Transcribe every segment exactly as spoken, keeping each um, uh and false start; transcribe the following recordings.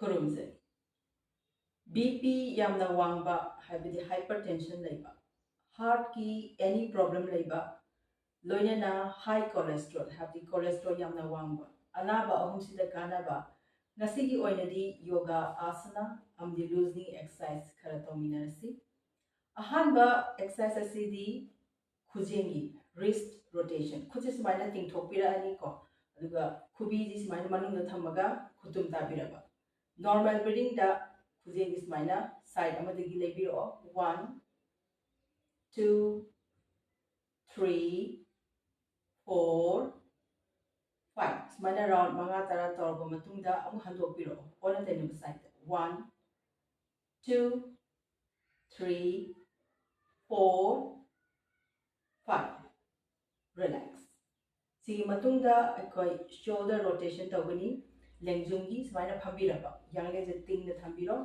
ꯈꯨꯔꯨꯝꯖꯩ꯫ B P ꯌꯥꯝꯅ ꯋꯥꯡꯕ, ꯍꯥꯏꯕꯗꯤ ꯍꯥꯏꯄꯔ ꯇꯦꯟꯁꯟ ꯂꯩꯕ, ꯍꯥꯔꯠꯀꯤ ꯑꯦꯅꯤ ꯄ꯭ꯔꯣꯕ꯭ꯂꯦꯝ ꯂꯩꯕ, ꯂꯣꯏꯅꯅ ꯍꯥꯏ ꯀꯣꯂꯦꯁꯇ꯭ꯔꯣꯜ, ꯍꯥꯏꯕꯗꯤ ꯀꯣꯂꯦꯁꯇ꯭ꯔꯣꯜ ꯌꯥꯝꯅ ꯋꯥꯡꯕ, ꯑꯅꯥꯕ ꯑꯍꯨꯝꯁꯤꯗ ꯀꯥꯟꯅꯕ꯫ ꯉꯁꯤꯒꯤ ꯑꯣꯏꯅꯗꯤ ꯌꯣꯒꯥ ꯑꯥꯁꯅ ꯑꯃꯗꯤ ꯂꯨꯖꯅꯤꯡ ꯑꯦꯛꯁꯔꯁꯥꯏꯁ ꯈꯔ ꯇꯧꯃꯤꯟꯅꯔꯁꯤ꯫ ꯑꯍꯥꯟꯕ ꯑꯦꯛꯁꯔꯁꯥꯏꯁ ꯑꯁꯤꯗꯤ ꯈꯨꯖꯦꯡꯒꯤ, ꯔꯤꯁ ꯔꯣꯇꯦꯁꯟ꯫ ꯈꯨꯠꯁꯦ ꯁꯨꯃꯥꯏꯅ ꯇꯤꯡꯊꯣꯛꯄꯤꯔꯛꯑꯅꯤꯀꯣ, ꯑꯗꯨꯒ ꯈꯨꯕꯤꯁꯤ ꯁꯨꯃꯥꯏꯅ ꯃꯅꯨꯡꯗ ꯊꯝꯃꯒ ꯈꯨꯇꯨꯝ ꯇꯥꯕꯤꯔꯕ꯫ ꯅꯣꯔꯃꯦꯜ ꯕ꯭ꯔꯤꯗꯤꯡꯗ ꯈꯨꯖꯦꯡꯁꯤ ꯁꯨꯃꯥꯏꯅ ꯁꯥꯏꯠ ꯑꯃꯗꯒꯤ ꯂꯩꯕꯤꯔꯛꯑꯣ꯫ One, two, three, four, five꯫ ꯁꯨꯃꯥꯏꯅ ꯔꯥꯎꯟ ꯃꯉꯥ ꯇꯔꯥ ꯇꯧꯔꯕ ꯃꯇꯨꯡꯗ ꯑꯃꯨꯛ ꯍꯟꯗꯣꯛꯄꯤꯔꯛꯑꯣ ꯑꯣꯟꯅ ꯇꯩꯅꯕ ꯁꯥꯏꯠꯇ꯫ One, two, three, four, five꯫ Relax. ꯁꯤꯒꯤ ꯃꯇꯨꯡꯗ ꯑꯩꯈꯣꯏ ꯁꯣꯜꯗꯔ ꯔꯣꯇꯦꯁꯟ ꯇꯧꯒꯅꯤ꯫ ꯂꯦꯡꯖꯨꯝꯒꯤ ꯁꯨꯃꯥꯏꯅ ꯐꯝꯕꯤꯔꯕ, ꯌꯥꯡꯂꯦꯟꯁꯦ ꯇꯤꯡꯅ ꯊꯝꯕꯤꯔꯣ,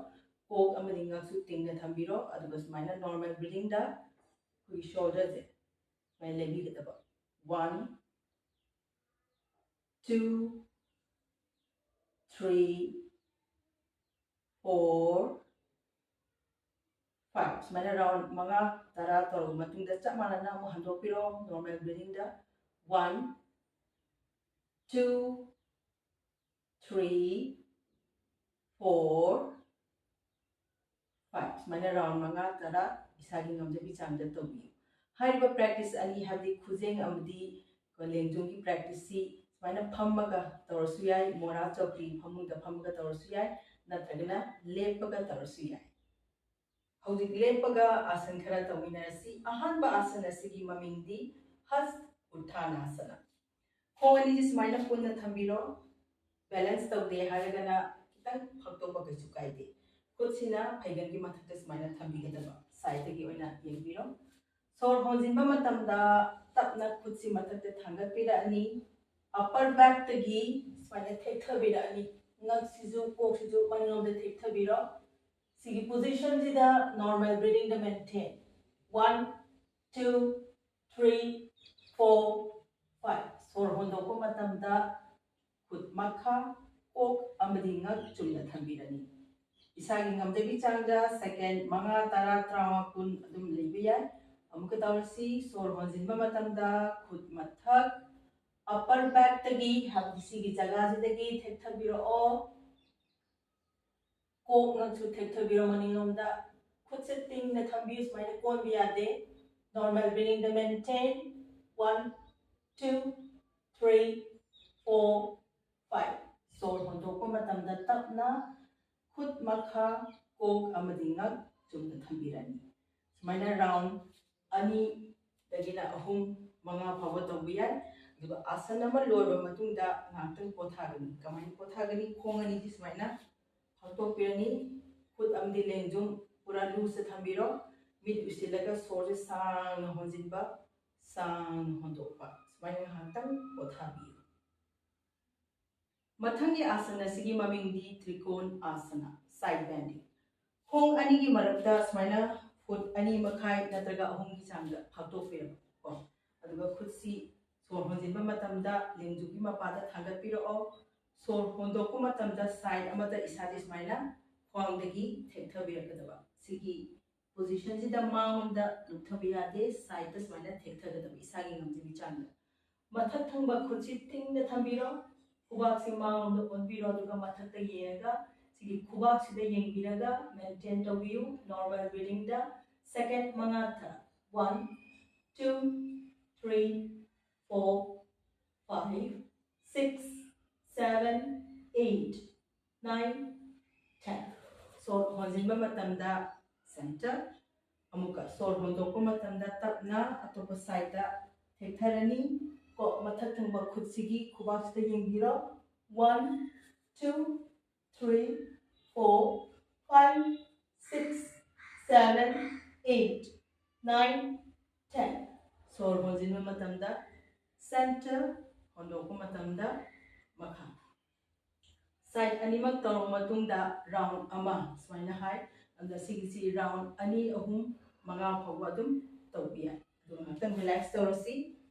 ꯀꯣꯛ ꯑꯃꯗꯤ ꯉꯛꯁꯨ ꯇꯤꯡꯅ ꯊꯝꯕꯤꯔꯣ, ꯑꯗꯨꯒ ꯁꯨꯃꯥꯏꯅ ꯅꯣꯔꯃꯦꯜ ꯕ꯭ꯔꯤꯗꯤꯡꯗ ꯑꯩꯈꯣꯏꯒꯤ ꯁꯣꯜꯗꯔꯁꯦ ꯁꯨꯃꯥꯏꯅ ꯂꯩꯕꯤꯒꯗꯕ꯫ One, two, three, four, five꯫ ꯁꯨꯃꯥꯏꯅ ꯔꯥꯎꯟ ꯃꯉꯥ ꯇꯔꯥ ꯇꯧꯔꯕ ꯃꯇꯨꯡꯗ ꯆꯞ ꯃꯥꯟꯅꯅ ꯑꯃꯨꯛ ꯍꯟꯗꯣꯛꯄꯤꯔꯣ ꯅꯣꯔꯃꯦꯜ ꯕ꯭ꯔꯤꯗꯤꯡꯗ꯫ One, two, three, four, five꯫ ꯁꯨꯃꯥꯏꯅ ꯔꯥꯎꯟ ꯃꯉꯥ ꯇꯔꯥ ꯏꯁꯥꯒꯤ ꯉꯝꯖꯕꯤ ꯆꯥꯡꯗ ꯇꯧꯕꯤꯌꯨ꯫ ꯍꯥꯏꯔꯤꯕ ꯄ꯭ꯔꯦꯛꯇꯤꯁ ꯑꯅꯤ, ꯍꯥꯏꯕꯗꯤ ꯈꯨꯖꯦꯡ ꯑꯃꯗꯤ ꯑꯩꯈꯣꯏ ꯂꯦꯡꯖꯨꯝꯒꯤ ꯄ꯭ꯔꯦꯛꯇꯤꯁꯁꯤ ꯁꯨꯃꯥꯏꯅ ꯐꯝꯃꯒ ꯇꯧꯔꯁꯨ ꯌꯥꯏ, ꯃꯣꯔꯥ ꯆꯧꯀ꯭ꯔꯤ ꯐꯃꯨꯡꯗ ꯐꯝꯃꯒ ꯇꯧꯔꯁꯨ ꯌꯥꯏ, ꯅꯠꯇ꯭ꯔꯒꯅ ꯂꯦꯞꯄꯒ ꯇꯧꯔꯁꯨ ꯌꯥꯏ꯫ ꯍꯧꯖꯤꯛ ꯂꯦꯞꯄꯒ ꯑꯥꯁꯟ ꯈꯔ ꯇꯧꯃꯤꯟꯅꯔꯁꯤ꯫ ꯑꯍꯥꯟꯕ ꯑꯥꯁꯟ ꯑꯁꯤꯒꯤ ꯃꯃꯤꯡꯗꯤ ꯍꯁ ꯎꯠꯊꯥꯅꯥꯁꯅ꯫ ꯈꯣꯡ ꯑꯅꯤꯁꯤ ꯁꯨꯃꯥꯏꯅ ꯄꯨꯟꯅ ꯊꯝꯕꯤꯔꯣ꯫ ꯕꯦꯂꯦꯟꯁ ꯇꯧꯗꯦ ꯍꯥꯏꯔꯒꯅ ꯈꯤꯇꯪ ꯐꯛꯇꯣꯛꯄ ꯀꯩꯁꯨ ꯀꯥꯏꯗꯦ꯫ ꯈꯨꯠꯁꯤꯅ ꯐꯩꯒꯟꯒꯤ ꯃꯊꯛꯇ ꯁꯨꯃꯥꯏꯅ ꯊꯝꯕꯤꯒꯗꯕ, ꯁꯥꯏꯗꯇꯒꯤ ꯑꯣꯏꯅ ꯌꯦꯡꯕꯤꯔꯣ꯫ ꯁꯣꯔ ꯍꯣꯟꯖꯤꯟꯕ ꯃꯇꯝꯗ ꯇꯞꯅ ꯈꯨꯠꯁꯤ ꯃꯊꯛꯇ ꯊꯥꯡꯒꯠꯄꯤꯔꯛꯑꯅꯤ꯫ ꯑꯞꯄꯔ ꯕꯦꯛꯇꯒꯤ ꯁꯨꯃꯥꯏꯅ ꯊꯦꯛꯊꯕꯤꯔꯛꯑꯅꯤ꯫ ꯉꯛꯁꯤꯁꯨ ꯀꯣꯛꯁꯤꯁꯨ ꯃꯅꯤꯡꯂꯣꯝꯗ ꯊꯦꯛꯊꯕꯤꯔꯣ꯫ ꯁꯤꯒꯤ ꯄꯣꯖꯤꯁꯟꯁꯤꯗ ꯅꯣꯔꯃꯦꯜ ꯕ꯭ꯔꯤꯗꯤꯡꯗ ꯃꯦꯟꯇꯦꯟ꯫ One, two, three, four, five꯫ ꯁꯣꯔ ꯍꯣꯟꯗꯣꯛꯄ ꯃꯇꯝꯗ ꯈꯨꯠ ꯃꯈꯥ, ꯀꯣꯛ ꯑꯃꯗꯤ ꯉꯛ ꯆꯨꯝꯅ ꯊꯝꯕꯤꯔꯅꯤ꯫ ꯏꯁꯥꯒꯤ ꯉꯝꯖꯕꯤ ꯆꯥꯡꯗ ꯁꯦꯀꯦꯟ ꯃꯉꯥ, ꯇꯔꯥ, ꯇꯔꯥꯃꯉꯥ, ꯀꯨꯟ ꯑꯗꯨꯝ ꯂꯩꯕ ꯌꯥꯏ꯫ ꯑꯃꯨꯛꯀ ꯇꯧꯔꯁꯤ꯫ ꯁꯣꯔ ꯍꯣꯟꯖꯤꯟꯕ ꯃꯇꯝꯗ ꯈꯨꯠ ꯃꯊꯛ, ꯑꯞꯄꯔ ꯕꯦꯛꯇꯒꯤ, ꯍꯥꯏꯕꯗꯤ ꯁꯤꯒꯤ ꯖꯒꯥꯁꯤꯗꯒꯤ ꯊꯦꯛꯊꯕꯤꯔꯛꯑꯣ꯫ ꯀꯣꯛ ꯉꯛꯁꯨ ꯊꯦꯛꯊꯕꯤꯔꯣ ꯃꯅꯤꯡꯂꯣꯝꯗ꯫ ꯈꯨꯠꯁꯦ ꯇꯤꯡꯅ ꯊꯝꯕꯤꯌꯨ, ꯁꯨꯃꯥꯏꯅ ꯀꯣꯟꯕ ꯌꯥꯗꯦ꯫ Normal breathingꯗ maintain. One, two, three, four, five. ꯁꯣꯔ ꯍꯣꯟꯗꯣꯛꯄ ꯃꯇꯝꯗ ꯇꯞꯅ ꯈꯨꯠ, ꯃꯈꯥ, ꯀꯣꯛ ꯑꯃꯗꯤ ꯉꯛ ꯆꯨꯝꯅ ꯊꯝꯕꯤꯔꯅꯤ꯫ ꯁꯨꯃꯥꯏꯅ ꯔꯥꯎꯟ ꯑꯅꯤꯗꯒꯤꯅ ꯑꯍꯨꯝ, ꯃꯉꯥ ꯐꯥꯎꯕ ꯇꯧꯕ ꯌꯥꯏ꯫ ꯑꯗꯨꯒ ꯑꯥꯁꯟ ꯑꯃ ꯂꯣꯏꯔꯕ ꯃꯇꯨꯡꯗ ꯉꯥꯏꯍꯥꯛꯇꯪ ꯄꯣꯊꯥꯒꯅꯤ꯫ ꯀꯃꯥꯏꯅ ꯄꯣꯊꯥꯒꯅꯤ? ꯈꯣꯡ ꯑꯅꯤꯁꯤ ꯁꯨꯃꯥꯏꯅ ꯐꯥꯛꯇꯣꯛꯄꯤꯔꯅꯤ꯫ ꯈꯨꯠ ꯑꯃꯗꯤ ꯂꯦꯡꯖꯨꯝ ꯄꯨꯔꯥ ꯂꯨꯁꯇ ꯊꯝꯕꯤꯔꯣ꯫ ꯃꯤꯠ ꯎꯏꯁꯤꯜꯂꯒ ꯁꯣꯔꯁꯦ ꯁꯥꯡꯅ ꯍꯣꯟꯖꯤꯟꯕ, ꯁꯥꯡꯅ ꯍꯣꯟꯗꯣꯛꯄ꯫ ꯁꯨꯃꯥꯏꯅ ꯉꯥꯏꯍꯥꯛꯇꯪ ꯄꯣꯊꯥꯕꯤꯌꯨ꯫ ꯃꯊꯪꯒꯤ ꯑꯥꯁꯟ ꯑꯁꯤꯒꯤ ꯃꯃꯤꯡꯗꯤ ꯇ꯭ꯔꯤꯀꯣꯟ ꯑꯥꯁꯅ, side bending꯫ ꯈꯣꯡ ꯑꯅꯤꯒꯤ ꯃꯔꯛꯇ ꯁꯨꯃꯥꯏꯅ ꯐꯨꯠ ꯑꯅꯤ ꯃꯈꯥꯏ ꯅꯠꯇ꯭ꯔꯒ ꯑꯍꯨꯝꯒꯤ ꯆꯥꯡꯗ ꯐꯥꯛꯇꯣꯛꯄꯤꯔꯕꯀꯣ꯫ ꯑꯗꯨꯒ ꯈꯨꯠꯁꯤ ꯁꯣꯔ ꯍꯣꯟꯖꯤꯟꯕ ꯃꯇꯝꯗ ꯂꯦꯡꯖꯨꯝꯒꯤ ꯃꯄꯥꯗ ꯊꯥꯡꯒꯠꯄꯤꯔꯛꯑꯣ꯫ ꯁꯣꯔ ꯍꯣꯟꯗꯣꯛꯄ ꯃꯇꯝꯗ ꯁꯥꯏꯠ ꯑꯃꯗ ꯏꯁꯥꯁꯦ ꯁꯨꯃꯥꯏꯅ ꯈ꯭ꯋꯥꯡꯗꯒꯤ ꯊꯦꯛꯊꯕꯤꯔꯛꯀꯗꯕ꯫ ꯁꯤꯒꯤ ꯄꯣꯖꯤꯁꯟꯁꯤꯗ ꯃꯥꯡꯂꯣꯝꯗ ꯂꯨꯞꯊꯕ ꯌꯥꯗꯦ, ꯁꯥꯏꯠꯇ ꯁꯨꯃꯥꯏꯅ ꯊꯦꯛꯊꯒꯗꯕ ꯏꯁꯥꯒꯤ ꯉꯝꯖꯕꯤ ꯆꯥꯡꯗ꯫ ꯃꯊꯛ ꯊꯪꯕ ꯈꯨꯠꯁꯤ ꯇꯤꯡꯅ ꯊꯝꯕꯤꯔꯣ, ꯈꯨꯕꯥꯛꯁꯤ ꯃꯥꯡꯂꯣꯝꯗ ꯑꯣꯟꯕꯤꯔꯣ, ꯑꯗꯨꯒ ꯃꯊꯛꯇ ꯌꯦꯡꯉꯒ ꯁꯤꯒꯤ ꯈꯨꯕꯥꯛꯁꯤꯗ ꯌꯦꯡꯕꯤꯔꯒ ꯃꯦꯟꯇꯦꯟ ꯇꯧꯕꯤꯌꯨ꯫ Normal breathingꯗ ꯁꯦꯀꯦꯟ ꯃꯉꯥ ꯊꯥ꯫ One, two, three, four, five, six, seven, eight, nine, ten꯫ ꯁꯣꯔ ꯍꯣꯟꯖꯤꯟꯕ ꯃꯇꯝꯗ ꯁꯦꯟꯇꯔ, ꯑꯃꯨꯛꯀ ꯁꯣꯔ ꯍꯣꯟꯗꯣꯛꯄ ꯃꯇꯝꯗ ꯇꯞꯅ ꯑꯇꯣꯞꯄ ꯁꯥꯏꯠꯇ ꯊꯦꯛꯊꯔꯅꯤ꯫ ꯀꯣ, ꯃꯊꯛ ꯊꯪꯕ ꯈꯨꯠꯁꯤꯒꯤ ꯈꯨꯕꯥꯛꯁꯤꯗ ꯌꯦꯡꯕꯤꯔꯣ꯫ One, two, three, four, five, six, seven, eight, nine, ten꯫ ꯁꯣꯔ ꯍꯣꯟꯖꯤꯟꯕ ꯃꯇꯝꯗ ꯁꯦꯟꯇꯔ, ꯍꯣꯟꯗꯣꯛꯄ ꯃꯇꯝꯗ ꯃꯈꯥ꯫ ꯁꯥꯏꯠ ꯑꯅꯤꯃꯛ ꯇꯧꯔꯕ ꯃꯇꯨꯡꯗ ꯔꯥꯎꯟ ꯑꯃ ꯁꯨꯃꯥꯏꯅ ꯍꯥꯏ꯫ ꯑꯗ ꯁꯤꯒꯤꯁꯤ ꯔꯥꯎꯟ ꯑꯅꯤ, ꯑꯍꯨꯝ, ꯃꯉꯥ ꯐꯥꯎꯕ ꯑꯗꯨꯝ ꯇꯧꯕ ꯌꯥꯏ꯫ ꯑꯗꯨꯒ ꯉꯥꯛꯇꯪ ꯔꯤꯂꯦꯛꯁ ꯇꯧꯔꯁꯤ꯫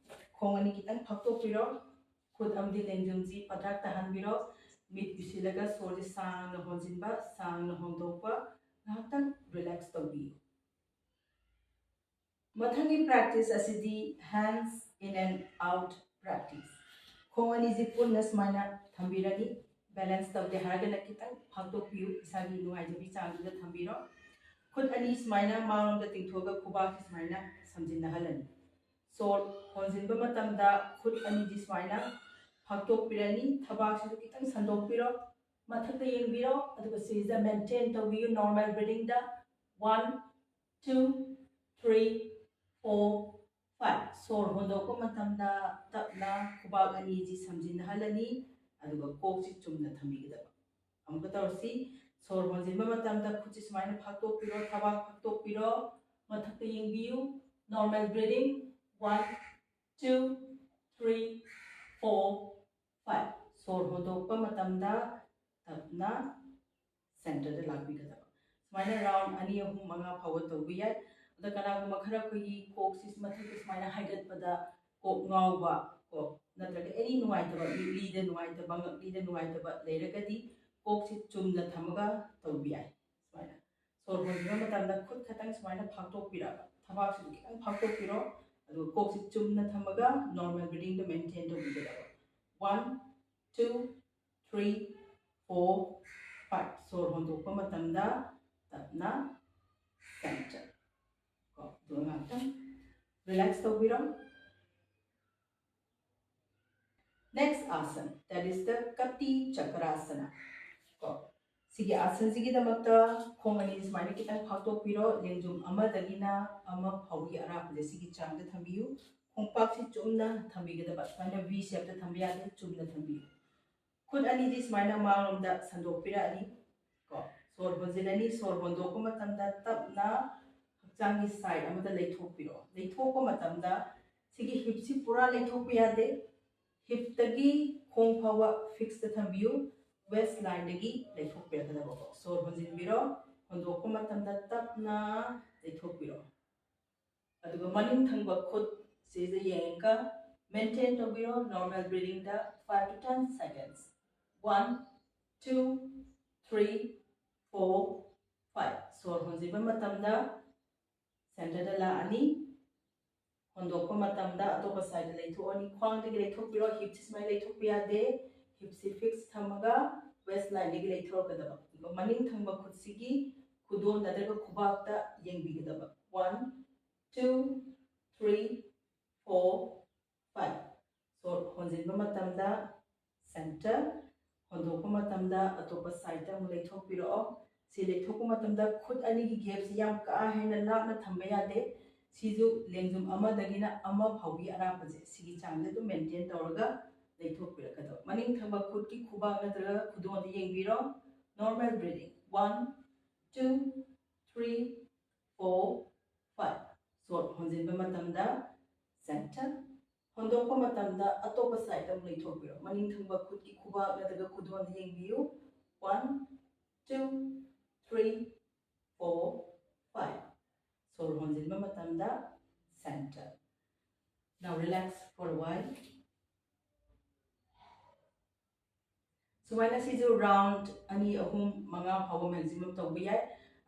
ꯈꯣꯡ ꯑꯅꯤ ꯈꯤꯇꯪ ꯐꯥꯛꯇꯣꯛꯄꯤꯔꯣ꯫ ꯈꯨꯠ ꯑꯃꯗꯤ ꯂꯦꯡꯖꯨꯝꯁꯤ ꯄꯊꯥꯛ ꯇꯥꯍꯟꯕꯤꯔꯣ꯫ ꯃꯤꯠ ꯎꯏꯁꯤꯜꯂꯒ ꯁꯣꯔꯁꯦ ꯁꯥꯡꯅ ꯍꯣꯟꯖꯤꯟꯕ, ꯁꯥꯡꯅ ꯍꯣꯟꯗꯣꯛꯄ, ꯉꯥꯏꯍꯥꯛꯇꯪ ꯔꯤꯂꯦꯛꯁ ꯇꯧꯕꯤꯌꯨ꯫ ꯃꯊꯪꯒꯤ ꯄ꯭ꯔꯦꯛꯇꯤꯁ ꯑꯁꯤꯗꯤ ꯍꯦꯟꯁ ꯏꯟ ꯑꯦꯟ ꯑꯥꯎꯠ ꯄ꯭ꯔꯦꯛꯇꯤꯁ꯫ ꯈꯣꯡ ꯑꯅꯤꯁꯤ ꯄꯨꯟꯅ ꯁꯨꯃꯥꯏꯅ ꯊꯝꯕꯤꯔꯅꯤ꯫ ꯕꯦꯂꯦꯟꯁ ꯇꯧꯗꯦ ꯍꯥꯏꯔꯒꯅ ꯈꯤꯇꯪ ꯐꯥꯛꯇꯣꯛꯄꯤꯌꯨ, ꯏꯁꯥꯒꯤ ꯅꯨꯡꯉꯥꯏꯖꯕꯤ ꯆꯥꯡꯗꯨꯗ ꯊꯝꯕꯤꯔꯣ꯫ ꯈꯨꯠ ꯑꯅꯤ ꯁꯨꯃꯥꯏꯅ ꯃꯥꯡꯂꯣꯝꯗ ꯇꯤꯡꯊꯣꯛꯑꯒ ꯈꯨꯕꯥꯛꯁꯤ ꯁꯨꯃꯥꯏꯅ ꯁꯝꯖꯤꯟꯅꯍꯜꯂꯅꯤ꯫ ꯁꯣꯔ ꯍꯣꯟꯖꯤꯟꯕ ꯃꯇꯝꯗ ꯈꯨꯠ ꯑꯅꯤꯁꯤ ꯁꯨꯃꯥꯏꯅ ꯐꯥꯛꯇꯣꯛꯄꯤꯔꯅꯤ, ꯊꯕꯥꯛꯁꯤꯁꯨ ꯈꯤꯇꯪ ꯁꯟꯗꯣꯛꯄꯤꯔꯣ, ꯃꯊꯛꯇ ꯌꯦꯡꯕꯤꯔꯣ, ꯑꯗꯨꯒ ꯁꯤꯁꯤꯗ ꯃꯦꯟꯇꯦꯟ ꯇꯧꯕꯤꯌꯨ ꯅꯣꯔꯃꯦꯜ ꯕ꯭ꯔꯤꯗꯤꯡꯗ꯫ One, two, three, four, five꯫ ꯁꯣꯔ ꯍꯣꯟꯗꯣꯛꯄ ꯃꯇꯝꯗ ꯇꯞꯅ ꯈꯨꯕꯥꯛ ꯑꯅꯤꯁꯤ ꯁꯝꯖꯤꯟꯅꯍꯜꯂꯅꯤ, ꯑꯗꯨꯒ ꯀꯣꯛꯁꯤ ꯆꯨꯝꯅ ꯊꯝꯕꯤꯒꯗꯕ꯫ ꯑꯃꯨꯛꯀ ꯇꯧꯔꯁꯤ꯫ ꯁꯣꯔ ꯍꯣꯟꯖꯤꯟꯕ ꯃꯇꯝꯗ ꯈꯨꯠꯁꯤ ꯁꯨꯃꯥꯏꯅ ꯐꯥꯛꯇꯣꯛꯄꯤꯔꯣ, ꯊꯕꯥꯛ ꯐꯥꯛꯇꯣꯛꯄꯤꯔꯣ, ꯃꯊꯛꯇ ꯌꯦꯡꯕꯤꯌꯨ꯫ Normal breathing, one, two, three, four, five꯫ ꯁꯣꯔ ꯍꯣꯟꯗꯣꯛꯄ ꯃꯇꯝꯗ ꯇꯞꯅ ꯁꯦꯟꯇꯔꯗ ꯂꯥꯛꯄꯤꯒꯗꯕ꯫ ꯁꯨꯃꯥꯏꯅ ꯔꯥꯎꯟ ꯑꯅꯤ, ꯑꯍꯨꯝ, ꯃꯉꯥ ꯐꯥꯎꯕ ꯇꯧꯕ ꯌꯥꯏ꯫ ꯑꯗ ꯀꯅꯥꯒꯨꯝꯕ ꯈꯔ ꯑꯩꯈꯣꯏꯒꯤ ꯀꯣꯛꯁꯤ ꯃꯊꯛꯇ ꯁꯨꯃꯥꯏꯅ ꯍꯥꯏꯒꯠꯄꯗ ꯀꯣꯛ ꯉꯥꯎꯕ, ꯀꯣ, ꯅꯠꯇ꯭ꯔꯒ ꯑꯦꯅꯤ ꯅꯨꯡꯉꯥꯏꯇꯕ, ꯃꯤꯠꯂꯤꯗ ꯅꯨꯡꯉꯥꯏꯇꯕ, ꯉꯛꯂꯤꯗ ꯅꯨꯡꯉꯥꯏꯇꯕ ꯂꯩꯔꯒꯗꯤ ꯀꯣꯛꯁꯤ ꯆꯨꯝꯅ ꯊꯝꯃꯒ ꯇꯧꯕ ꯌꯥꯏ꯫ ꯁꯨꯃꯥꯏꯅ ꯁꯣꯔ ꯍꯣꯟꯕ ꯃꯇꯝꯗ ꯈꯨꯠ ꯈꯛꯇꯪ ꯁꯨꯃꯥꯏꯅ ꯐꯥꯛꯇꯣꯛꯄꯤꯔꯕ, ꯊꯕꯥꯛꯁꯤꯁꯨ ꯈꯤꯇꯪ ꯐꯥꯛꯇꯣꯛꯄꯤꯔꯣ, ꯑꯗꯨꯒ ꯀꯣꯛꯁꯤ ꯆꯨꯝꯅ ꯊꯝꯃꯒ ꯅꯣꯔꯃꯦꯜ ꯕ꯭ꯔꯤꯗꯤꯡꯗꯣ ꯃꯦꯟꯇꯦꯟ ꯇꯧꯕꯤꯒꯗꯕ꯫ One, two, three, four, five꯫ ꯁꯣꯔ ꯍꯣꯟꯗꯣꯛꯄ ꯃꯇꯝꯗ ꯇꯞꯅ ꯁꯦꯟꯇꯔ꯫ ꯀꯣ, ꯑꯗꯨꯒ ꯉꯥꯛꯇꯪ ꯔꯤꯂꯦꯛꯁ ꯇꯧꯕꯤꯔꯣ꯫ Next asana, that is the Kati Chakrasana. ꯀꯣ, ꯁꯤꯒꯤ ꯑꯥꯁꯟꯁꯤꯒꯤꯗꯃꯛꯇ ꯈꯣꯡ ꯑꯅꯤ ꯁꯨꯃꯥꯏꯅ ꯈꯤꯇꯪ ꯐꯥꯛꯇꯣꯛꯄꯤꯔꯣ꯫ ꯂꯦꯡꯖꯨꯝ ꯑꯃꯗꯒꯤꯅ ꯑꯃ ꯐꯥꯎꯒꯤ ꯑꯔꯥꯞꯄꯁꯦ ꯁꯤꯒꯤ ꯆꯥꯡꯗ ꯊꯝꯕꯤꯌꯨ꯫ ꯈꯣꯡꯄꯥꯛꯁꯤ ꯆꯨꯝꯅ ꯊꯝꯕꯤꯒꯗꯕ, ꯁꯨꯃꯥꯏꯅ ꯚꯤ ꯁꯦꯞꯇ ꯊꯝꯕ ꯌꯥꯗꯦ, ꯆꯨꯝꯅ ꯊꯝꯕꯤꯌꯨ꯫ ꯈꯨꯠ ꯑꯅꯤꯗꯤ ꯁꯨꯃꯥꯏꯅ ꯃꯥꯡꯂꯣꯝꯗ ꯁꯟꯗꯣꯛꯄꯤꯔꯛꯑꯅꯤ꯫ ꯀꯣ, ꯁꯣꯔ ꯍꯣꯟꯖꯤꯜꯂꯅꯤ꯫ ꯁꯣꯔ ꯍꯣꯟꯗꯣꯛꯄ ꯃꯇꯝꯗ ꯇꯞꯅ ꯍꯛꯆꯥꯡꯒꯤ ꯁꯥꯏꯠ ꯑꯃꯗ ꯂꯩꯊꯣꯛꯄꯤꯔꯣ꯫ ꯂꯩꯊꯣꯛꯄ ꯃꯇꯝꯗ ꯁꯤꯒꯤ ꯍꯤꯞꯁꯤ ꯄꯨꯔꯥ ꯂꯩꯊꯣꯛꯄ ꯌꯥꯗꯦ꯫ ꯍꯤꯞꯇꯒꯤ ꯈꯣꯡ ꯐꯥꯎꯕ ꯐꯤꯛꯁꯇ ꯊꯝꯕꯤꯌꯨ꯫ ꯋꯦꯁ ꯂꯥꯏꯟꯗꯒꯤ ꯂꯩꯊꯣꯛꯄꯤꯔꯛꯀꯗꯕꯀꯣ꯫ ꯁꯣꯔ ꯍꯣꯟꯖꯤꯟꯕꯤꯔꯣ꯫ ꯍꯣꯟꯗꯣꯛꯄ ꯃꯇꯝꯗ ꯇꯞꯅ ꯂꯩꯊꯣꯛꯄꯤꯔꯣ꯫ ꯑꯗꯨꯒ ꯃꯅꯤꯡ ꯊꯪꯕ ꯈꯨꯠ ꯁꯤꯗ ꯌꯦꯡꯉꯒ ꯃꯦꯟꯇꯦꯟ ꯇꯧꯕꯤꯔꯣ normal ꯕ꯭ꯔꯤꯗꯤꯡꯗ five to ten seconds꯫ One, two, three, four, five. ꯁꯣꯔ ꯍꯣꯟꯖꯤꯟꯕ ꯃꯇꯝꯗ centerꯗ ꯂꯥꯛꯑꯅꯤ꯫ ꯍꯣꯟꯗꯣꯛꯄ ꯃꯇꯝꯗ ꯑꯇꯣꯞꯄ sideꯇ ꯂꯩꯊꯣꯛꯑꯅꯤ꯫ ꯈ꯭ꯋꯥꯡꯗꯒꯤ ꯂꯩꯊꯣꯛꯄꯤꯔꯣ, hipꯁꯤ ꯁꯨꯃꯥꯏꯅ ꯂꯩꯊꯣꯛꯄ ꯌꯥꯗꯦ꯫ Hipꯁꯤ fix ꯊꯝꯃꯒ waistlineꯗꯒꯤ ꯂꯩꯊꯣꯔꯛꯀꯗꯕ꯫ ꯑꯗꯨꯒ ꯃꯅꯤꯡ ꯊꯪꯕ ꯈꯨꯠꯁꯤꯒꯤ ꯈꯨꯗꯣꯝ ꯅꯠꯇ꯭ꯔꯒ ꯈꯨꯕꯥꯛꯇ ꯌꯦꯡꯕꯤꯒꯗꯕ꯫ One, two, three, four, five. ꯁꯣꯔ ꯍꯣꯟꯖꯤꯟꯕ ꯃꯇꯝꯗ center, ꯍꯣꯟꯗꯣꯛꯄ ꯃꯇꯝꯗ ꯑꯇꯣꯞꯄ sideꯇ ꯑꯃꯨꯛ ꯂꯩꯊꯣꯛꯄꯤꯔꯛꯑꯣ꯫ ꯁꯤ ꯂꯩꯊꯣꯛꯄ ꯃꯇꯝꯗ ꯈꯨꯠ ꯑꯅꯤꯒꯤ gapꯁꯤ ꯌꯥꯝ ꯀꯥ ꯍꯦꯟꯅ ꯂꯥꯞꯅ ꯊꯝꯕ ꯌꯥꯗꯦ꯫ ꯁꯤꯁꯨ ꯂꯦꯡꯖꯨꯝ ꯑꯃꯗꯒꯤꯅ ꯑꯃ ꯐꯥꯎꯒꯤ ꯑꯔꯥꯞꯄꯁꯦ ꯁꯤꯒꯤ ꯆꯥꯡꯁꯦ ꯑꯗꯨꯝ maintain ꯇꯧꯔꯒ ꯂꯩꯊꯣꯛꯄꯤꯔꯛꯀꯗꯕ꯫ ꯃꯅꯤꯡ ꯊꯪꯕ ꯈꯨꯠꯀꯤ ꯈꯨꯕꯥꯛ ꯅꯠꯇ꯭ꯔꯒ ꯈꯨꯗꯣꯝꯗ ꯌꯦꯡꯕꯤꯔꯣ꯫ Normal breathing. One, two, three, four, five. ꯁꯣꯔ ꯍꯣꯟꯖꯤꯟꯕ ꯃꯇꯝꯗ center, ꯍꯣꯟꯗꯣꯛꯄ ꯃꯇꯝꯗ ꯑꯇꯣꯞꯄ sideꯇ ꯑꯃꯨꯛ ꯂꯩꯊꯣꯛꯄꯤꯔꯣ꯫ ꯃꯅꯤꯡ ꯊꯪꯕ ꯈꯨꯠꯀꯤ ꯈꯨꯕꯥꯛ ꯅꯠꯇ꯭ꯔꯒ ꯈꯨꯗꯣꯝꯗ ꯌꯦꯡꯕꯤꯌꯨ꯫ One, two, three, four, five. ꯁꯣꯔ ꯍꯣꯟꯖꯤꯟꯕ ꯃꯇꯝꯗ center. Now relax for a while. ꯁꯨꯃꯥꯏꯅ ꯁꯤꯁꯨ round ꯑꯅꯤ, ꯑꯍꯨꯝ, ꯃꯉꯥ ꯐꯥꯎꯕ maximum ꯇꯧꯕ ꯌꯥꯏ꯫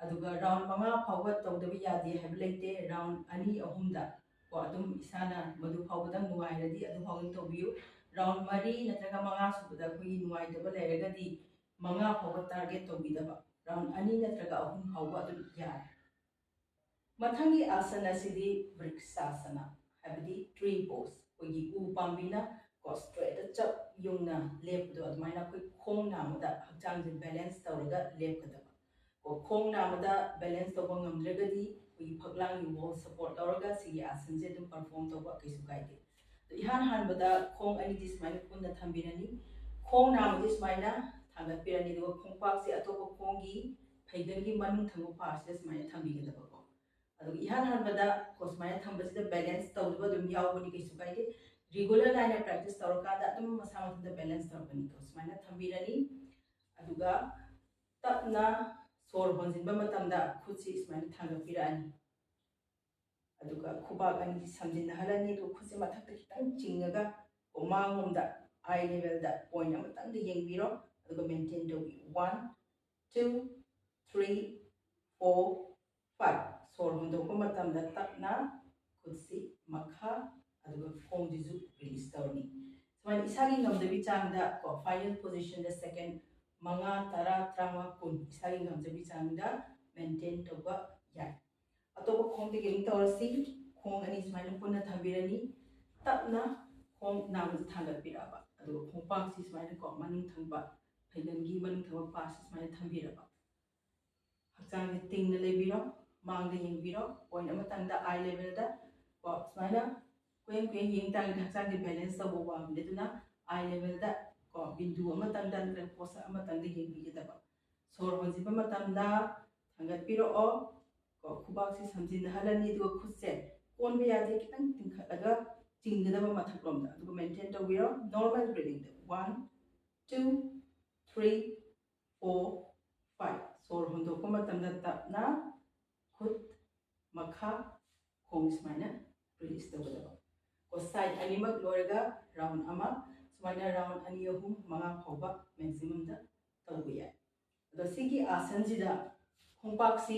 ꯑꯗꯨꯒ round ꯃꯉꯥ ꯐꯥꯎꯕ ꯇꯧꯗꯕ ꯌꯥꯗꯦ ꯍꯥꯏꯕ ꯂꯩꯇꯦ꯫ Round ꯑꯅꯤ, ꯑꯍꯨꯝꯗ ꯀꯣ ꯑꯗꯨꯝ ꯏꯁꯥꯅ ꯃꯗꯨ ꯐꯥꯎꯕꯗꯪ ꯅꯨꯡꯉꯥꯏꯔꯗꯤ ꯑꯗꯨ ꯐꯥꯎꯕꯗꯪ ꯇꯧꯕꯤꯌꯨ꯫ Round ꯃꯔꯤ ꯅꯠꯇ꯭ꯔꯒ ꯃꯉꯥ ꯁꯨꯕꯗ ꯑꯩꯈꯣꯏꯒꯤ ꯅꯨꯡꯉꯥꯏꯇꯕ ꯂꯩꯔꯒꯗꯤ ꯃꯉꯥ ꯐꯥꯎꯕ target ꯇꯧꯕꯤꯗꯕ, round ꯑꯅꯤ ꯅꯠꯇ꯭ꯔꯒ ꯑꯍꯨꯝ ꯐꯥꯎꯕ ꯑꯗꯨꯝ ꯌꯥꯔꯦ꯫ ꯃꯊꯪꯒꯤ ꯑꯥꯁꯟ ꯑꯁꯤꯗꯤ ꯕ꯭ꯔꯤꯛꯁꯥꯁꯅ, ꯍꯥꯏꯕꯗꯤ tree pose, ꯑꯩꯈꯣꯏꯒꯤ ꯎ ꯄꯥꯝꯕꯤꯅ ꯀꯣ straightꯇ ꯆꯞ ꯌꯨꯡꯅ ꯂꯦꯞꯄꯗꯣ ꯑꯗꯨꯃꯥꯏꯅ ꯑꯩꯈꯣꯏ ꯈꯣꯡ ꯅꯥꯝꯃꯗ ꯍꯛꯆꯥꯡꯁꯦ balance ꯇꯧꯔꯒ ꯂꯦꯞꯀꯗꯕ꯫ ꯀꯣ ꯈꯣꯡ ꯅꯥꯝꯃꯗ balance ꯇꯧꯕ ꯉꯝꯗ꯭ꯔꯒꯗꯤ ꯑꯩꯈꯣꯏꯒꯤ ꯐꯛꯂꯥꯡꯒꯤ wall support ꯂꯧꯔꯒ ꯁꯤꯒꯤ ꯑꯥꯁꯟꯁꯦ ꯑꯗꯨꯝ perform ꯇꯧꯕ ꯀꯩꯁꯨ ꯀꯥꯏꯗꯦ꯫ ꯑꯗꯣ ꯏꯍꯥꯟ ꯍꯥꯟꯕꯗ ꯈꯣꯡ ꯑꯅꯤꯗꯤ ꯁꯨꯃꯥꯏꯅ ꯄꯨꯟꯅ ꯊꯝꯕꯤꯔꯅꯤ꯫ ꯈꯣꯡ ꯅꯥꯝꯃꯗꯤ ꯁꯨꯃꯥꯏꯅ ꯊꯥꯡꯒꯠꯄꯤꯔꯅꯤ, ꯑꯗꯨꯒ ꯈꯣꯡꯄꯥꯛꯁꯦ ꯑꯇꯣꯞꯄ ꯈꯣꯡꯒꯤ ꯐꯩꯒꯟꯒꯤ ꯃꯅꯨꯡ ꯊꯪꯕ partꯁꯤꯗ ꯁꯨꯃꯥꯏꯅ ꯊꯝꯕꯤꯒꯗꯕꯀꯣ꯫ ꯑꯗꯨꯒ ꯏꯍꯥꯟ ꯍꯥꯟꯕꯗ ꯀꯣ ꯁꯨꯃꯥꯏꯅ ꯊꯝꯕꯁꯤꯗ balance ꯇꯧꯗꯕ ꯑꯗꯨꯝ ꯌꯥꯎꯕꯅꯤ, ꯀꯩꯁꯨ ꯀꯥꯏꯗꯦ꯫ Regular ꯅꯥꯏꯅ practice ꯇꯧꯔꯀꯥꯟꯗ ꯑꯗꯨꯝ ꯃꯁꯥ ꯃꯊꯟꯇ balance ꯇꯧꯔꯛꯀꯅꯤ꯫ ꯀꯣ ꯁꯨꯃꯥꯏꯅ ꯊꯝꯕꯤꯔꯅꯤ, ꯑꯗꯨꯒ ꯇꯞꯅ ꯁꯣꯔ ꯍꯣꯟꯖꯤꯟꯕ ꯃꯇꯝꯗ ꯈꯨꯠꯁꯤ ꯁꯨꯃꯥꯏꯅ ꯊꯥꯡꯒꯠꯄꯤꯔꯛꯑꯅꯤ꯫ ꯑꯗꯨꯒ ꯈꯨꯕꯥꯛ ꯑꯅꯤꯁꯤ ꯁꯝꯖꯤꯟꯅꯍꯜꯂꯅꯤ꯫ ꯑꯗꯨꯒ ꯈꯨꯠꯁꯦ ꯃꯊꯛꯇ ꯈꯤꯇꯪ ꯆꯤꯡꯉꯒ ꯀꯣ ꯃꯥꯡꯂꯣꯝꯗ ꯑꯥꯏ ꯂꯦꯚꯦꯜꯗ ꯄꯣꯏꯟ ꯑꯃꯇꯪꯗ ꯌꯦꯡꯕꯤꯔꯣ, ꯑꯗꯨꯒ ꯃꯦꯟꯇꯦꯟ ꯇꯧꯕꯤꯌꯨ꯫ One, two, three, four, five. ꯁꯣꯔ ꯍꯣꯟꯗꯣꯛꯄ ꯃꯇꯝꯗ ꯇꯞꯅ ꯈꯨꯠꯁꯤ ꯃꯈꯥ, ꯑꯗꯨꯒ ꯈꯣꯡꯁꯤꯁꯨ ꯔꯤꯂꯤꯁ ꯇꯧꯔꯅꯤ꯫ ꯁꯨꯃꯥꯏꯅ ꯏꯁꯥꯒꯤ ꯉꯝꯖꯕꯤ ꯆꯥꯡꯗ ꯀꯣ, ꯐꯥꯏꯅꯦꯜ ꯄꯣꯖꯤꯁꯟꯗ ꯁꯦꯀꯦꯟ ꯃꯉꯥ, ꯇꯔꯥ, ꯇꯔꯥꯃꯉꯥ, ꯀꯨꯟ ꯏꯁꯥꯒꯤ ꯉꯝꯖꯕꯤ ꯆꯥꯡꯗ ꯃꯦꯟꯇꯦꯟ ꯇꯧꯕ ꯌꯥꯏ꯫ ꯑꯇꯣꯞꯄ ꯈꯣꯡꯗꯒꯤ ꯑꯃꯨꯛ ꯇꯧꯔꯁꯤ꯫ ꯈꯣꯡ ꯑꯅꯤ ꯁꯨꯃꯥꯏꯅ ꯄꯨꯟꯅ ꯊꯝꯕꯤꯔꯅꯤ꯫ ꯇꯞꯅ ꯈꯣꯡ ꯅꯥꯝꯁꯦ ꯊꯥꯡꯒꯠꯄꯤꯔꯛꯑꯕ, ꯑꯗꯨꯒ ꯈꯣꯡꯄꯥꯛꯁꯤ ꯁꯨꯃꯥꯏꯅ ꯀꯣ, ꯃꯅꯨꯡ ꯊꯪꯕ, ꯐꯩꯒꯟꯒꯤ ꯃꯅꯨꯡ ꯊꯪꯕ ꯄꯥꯔꯠꯁꯤ ꯁꯨꯃꯥꯏꯅ ꯊꯝꯕꯤꯔꯕ꯫ ꯍꯛꯆꯥꯡꯁꯦ ꯇꯤꯡꯅ ꯂꯩꯕꯤꯔꯣ, ꯃꯥꯡꯗ ꯌꯦꯡꯕꯤꯔꯣ, ꯄꯣꯏꯟ ꯑꯃꯇꯪꯗ, ꯑꯥꯏ ꯂꯦꯚꯦꯜꯗ ꯀꯣ, ꯁꯨꯃꯥꯏꯅ ꯀꯨꯌꯦꯡ ꯀꯨꯌꯦꯡ ꯌꯦꯡ ꯇꯥꯔꯒꯗꯤ ꯍꯛꯆꯥꯡꯁꯦ ꯕꯦꯂꯦꯟꯁ ꯇꯧꯕ ꯋꯥꯕꯅꯦ꯫ ꯑꯗꯨꯅ ꯑꯥꯏ ꯂꯦꯚꯦꯜꯗ ꯀꯣ, ꯕꯤꯟꯗꯨ ꯑꯃꯇꯪꯗ ꯅꯠꯇ꯭ꯔꯒ ꯄꯣꯁꯛ ꯑꯃꯇꯪꯗ ꯌꯦꯡꯕꯤꯒꯗꯕ꯫ ꯁꯣꯔ ꯍꯣꯟꯖꯤꯟꯕ ꯃꯇꯝꯗ ꯊꯥꯡꯒꯠꯄꯤꯔꯛꯑꯣ ꯀꯣ, ꯈꯨꯕꯥꯛꯁꯤ ꯁꯝꯖꯤꯟꯅꯍꯜꯂꯅꯤ, ꯑꯗꯨꯒ ꯈꯨꯠꯁꯦ ꯀꯣꯟꯕ ꯌꯥꯗꯦ, ꯈꯤꯇꯪ ꯇꯤꯡꯈꯠꯂꯒ ꯆꯤꯡꯒꯗꯕ ꯃꯊꯛꯂꯣꯝꯗ, ꯑꯗꯨꯒ ꯃꯦꯟꯇꯦꯟ ꯇꯧꯕꯤꯔꯣ꯫ ꯅꯣꯔꯃꯦꯜ ꯕ꯭ꯔꯤꯗꯤꯡꯗ꯫ One, two, three, four, five. ꯁꯣꯔ ꯍꯣꯟꯗꯣꯛꯄ ꯃꯇꯝꯗ ꯇꯞꯅ ꯈꯨꯠ ꯃꯈꯥ, ꯈꯣꯡ ꯁꯨꯃꯥꯏꯅ ꯔꯤꯂꯤꯁ ꯇꯧꯒꯗꯕ꯫ ꯀꯣ, ꯁꯥꯏꯠ ꯑꯅꯤꯃꯛ ꯂꯣꯏꯔꯒ ꯔꯥꯎꯟ ꯑꯃ, ꯁꯨꯃꯥꯏꯅ ꯔꯥꯎꯟ ꯑꯅꯤ, ꯑꯍꯨꯝ, ꯃꯉꯥ ꯐꯥꯎꯕ ꯃꯦꯛꯁꯤꯃꯝꯗ ꯇꯧꯕ ꯌꯥꯏ꯫ ꯑꯗꯣ ꯁꯤꯒꯤ ꯑꯥꯁꯟꯁꯤꯗ ꯈꯣꯡꯄꯥꯛꯁꯤ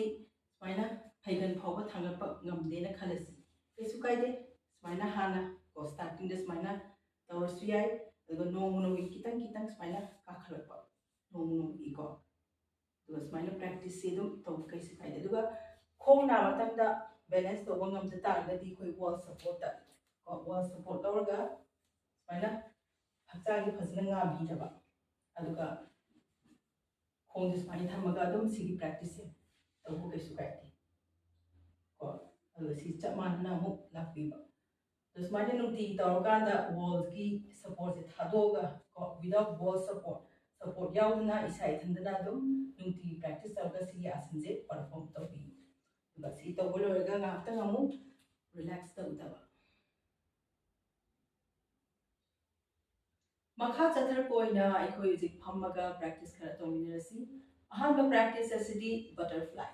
ꯁꯨꯃꯥꯏꯅ ꯐꯩꯒꯟ ꯐꯥꯎꯕ ꯊꯥꯡꯒꯠꯄ ꯉꯝꯗꯦꯅ ꯈꯜꯂꯁꯤ, ꯀꯩꯁꯨ ꯀꯥꯏꯗꯦ꯫ ꯁꯨꯃꯥꯏꯅ ꯍꯥꯟꯅ ꯀꯣ, ꯁ꯭ꯇꯥꯔꯇꯤꯡꯗ ꯁꯨꯃꯥꯏꯅ ꯇꯧꯔꯁꯨ ꯌꯥꯏ, ꯑꯗꯨꯒ ꯅꯣꯡꯃ ꯅꯣꯡꯃꯒꯤ ꯈꯤꯇꯪ ꯈꯤꯇꯪ ꯁꯨꯃꯥꯏꯅ ꯀꯥꯈꯠꯂꯛꯄ, ꯅꯣꯡꯃ ꯅꯣꯡꯃꯒꯤꯀꯣ꯫ ꯑꯗꯨꯒ ꯁꯨꯃꯥꯏꯅ ꯄ꯭ꯔꯦꯛꯇꯤꯁꯁꯤ ꯑꯗꯨꯝ ꯇꯧꯕ ꯀꯩꯁꯨ ꯀꯥꯏꯗꯦ꯫ ꯑꯗꯨꯒ ꯈꯣꯡ ꯅꯥ ꯃꯊꯪꯗ ꯕꯦꯂꯦꯟꯁ ꯇꯧꯕ ꯉꯝꯗ ꯇꯥꯔꯒꯗꯤ ꯑꯩꯈꯣꯏ ꯋꯥꯜ ꯁꯄꯣꯔꯠꯇ ꯀꯣ, ꯋꯥꯜ ꯁꯄꯣꯔꯠ ꯂꯧꯔꯒ ꯁꯨꯃꯥꯏꯅ ꯍꯛꯆꯥꯡꯁꯦ ꯐꯖꯅ ꯉꯥꯕꯤꯗꯕ, ꯑꯗꯨꯒ ꯈꯣꯡꯁꯦ ꯁꯨꯃꯥꯏꯅ ꯊꯝꯃꯒ ꯑꯗꯨꯝ ꯁꯤꯒꯤ ꯄ꯭ꯔꯦꯛꯇꯤꯁꯁꯦ ꯇꯧꯕ ꯀꯩꯁꯨ ꯀꯥꯏꯗꯦ ꯀꯣ꯫ ꯑꯗꯨꯒ ꯁꯤ ꯆꯞ ꯃꯥꯟꯅꯅ ꯑꯃꯨꯛ ꯂꯥꯛꯄꯤꯕ꯫ ꯑꯗꯣ ꯁꯨꯃꯥꯏꯅ ꯅꯨꯡꯇꯤꯒꯤ ꯇꯧꯔꯀꯥꯟꯗ ꯋꯥꯜꯒꯤ ꯁꯄꯣꯔꯠꯁꯦ ꯊꯥꯗꯣꯛꯑꯒ ꯀꯣ, without wall support, ꯁꯄꯣꯔꯠ ꯌꯥꯎꯗꯅ ꯏꯁꯥ ꯏꯊꯟꯗꯅ ꯑꯗꯨꯝ ꯅꯨꯡꯇꯤꯒꯤ ꯄ꯭ꯔꯦꯛꯇꯤꯁ ꯇꯧꯔꯒ ꯁꯤꯒꯤ ꯑꯥꯁꯟꯁꯦ ꯄꯔꯐꯣꯔꯝ ꯇꯧꯕꯤꯌꯨ꯫ ꯑꯗꯨꯒ ꯁꯤ ꯇꯧꯕ ꯂꯣꯏꯔꯒ ꯉꯥꯏꯍꯥꯛꯇꯪ ꯑꯃꯨꯛ ꯔꯤꯂꯦꯛꯁ ꯇꯧꯗꯕ꯫ ꯃꯈꯥ ꯆꯠꯊꯔꯛꯄ ꯑꯣꯏꯅ ꯑꯩꯈꯣꯏ ꯍꯧꯖꯤꯛ ꯐꯝꯃꯒ ꯄ꯭ꯔꯦꯛꯇꯤꯁ ꯈꯔ ꯇꯧꯃꯤꯟꯅꯔꯁꯤ꯫ ꯑꯍꯥꯟꯕ ꯄ꯭ꯔꯦꯛꯇꯤꯁ ꯑꯁꯤꯗꯤ ꯕꯇꯔꯐ꯭ꯂꯥꯏ꯫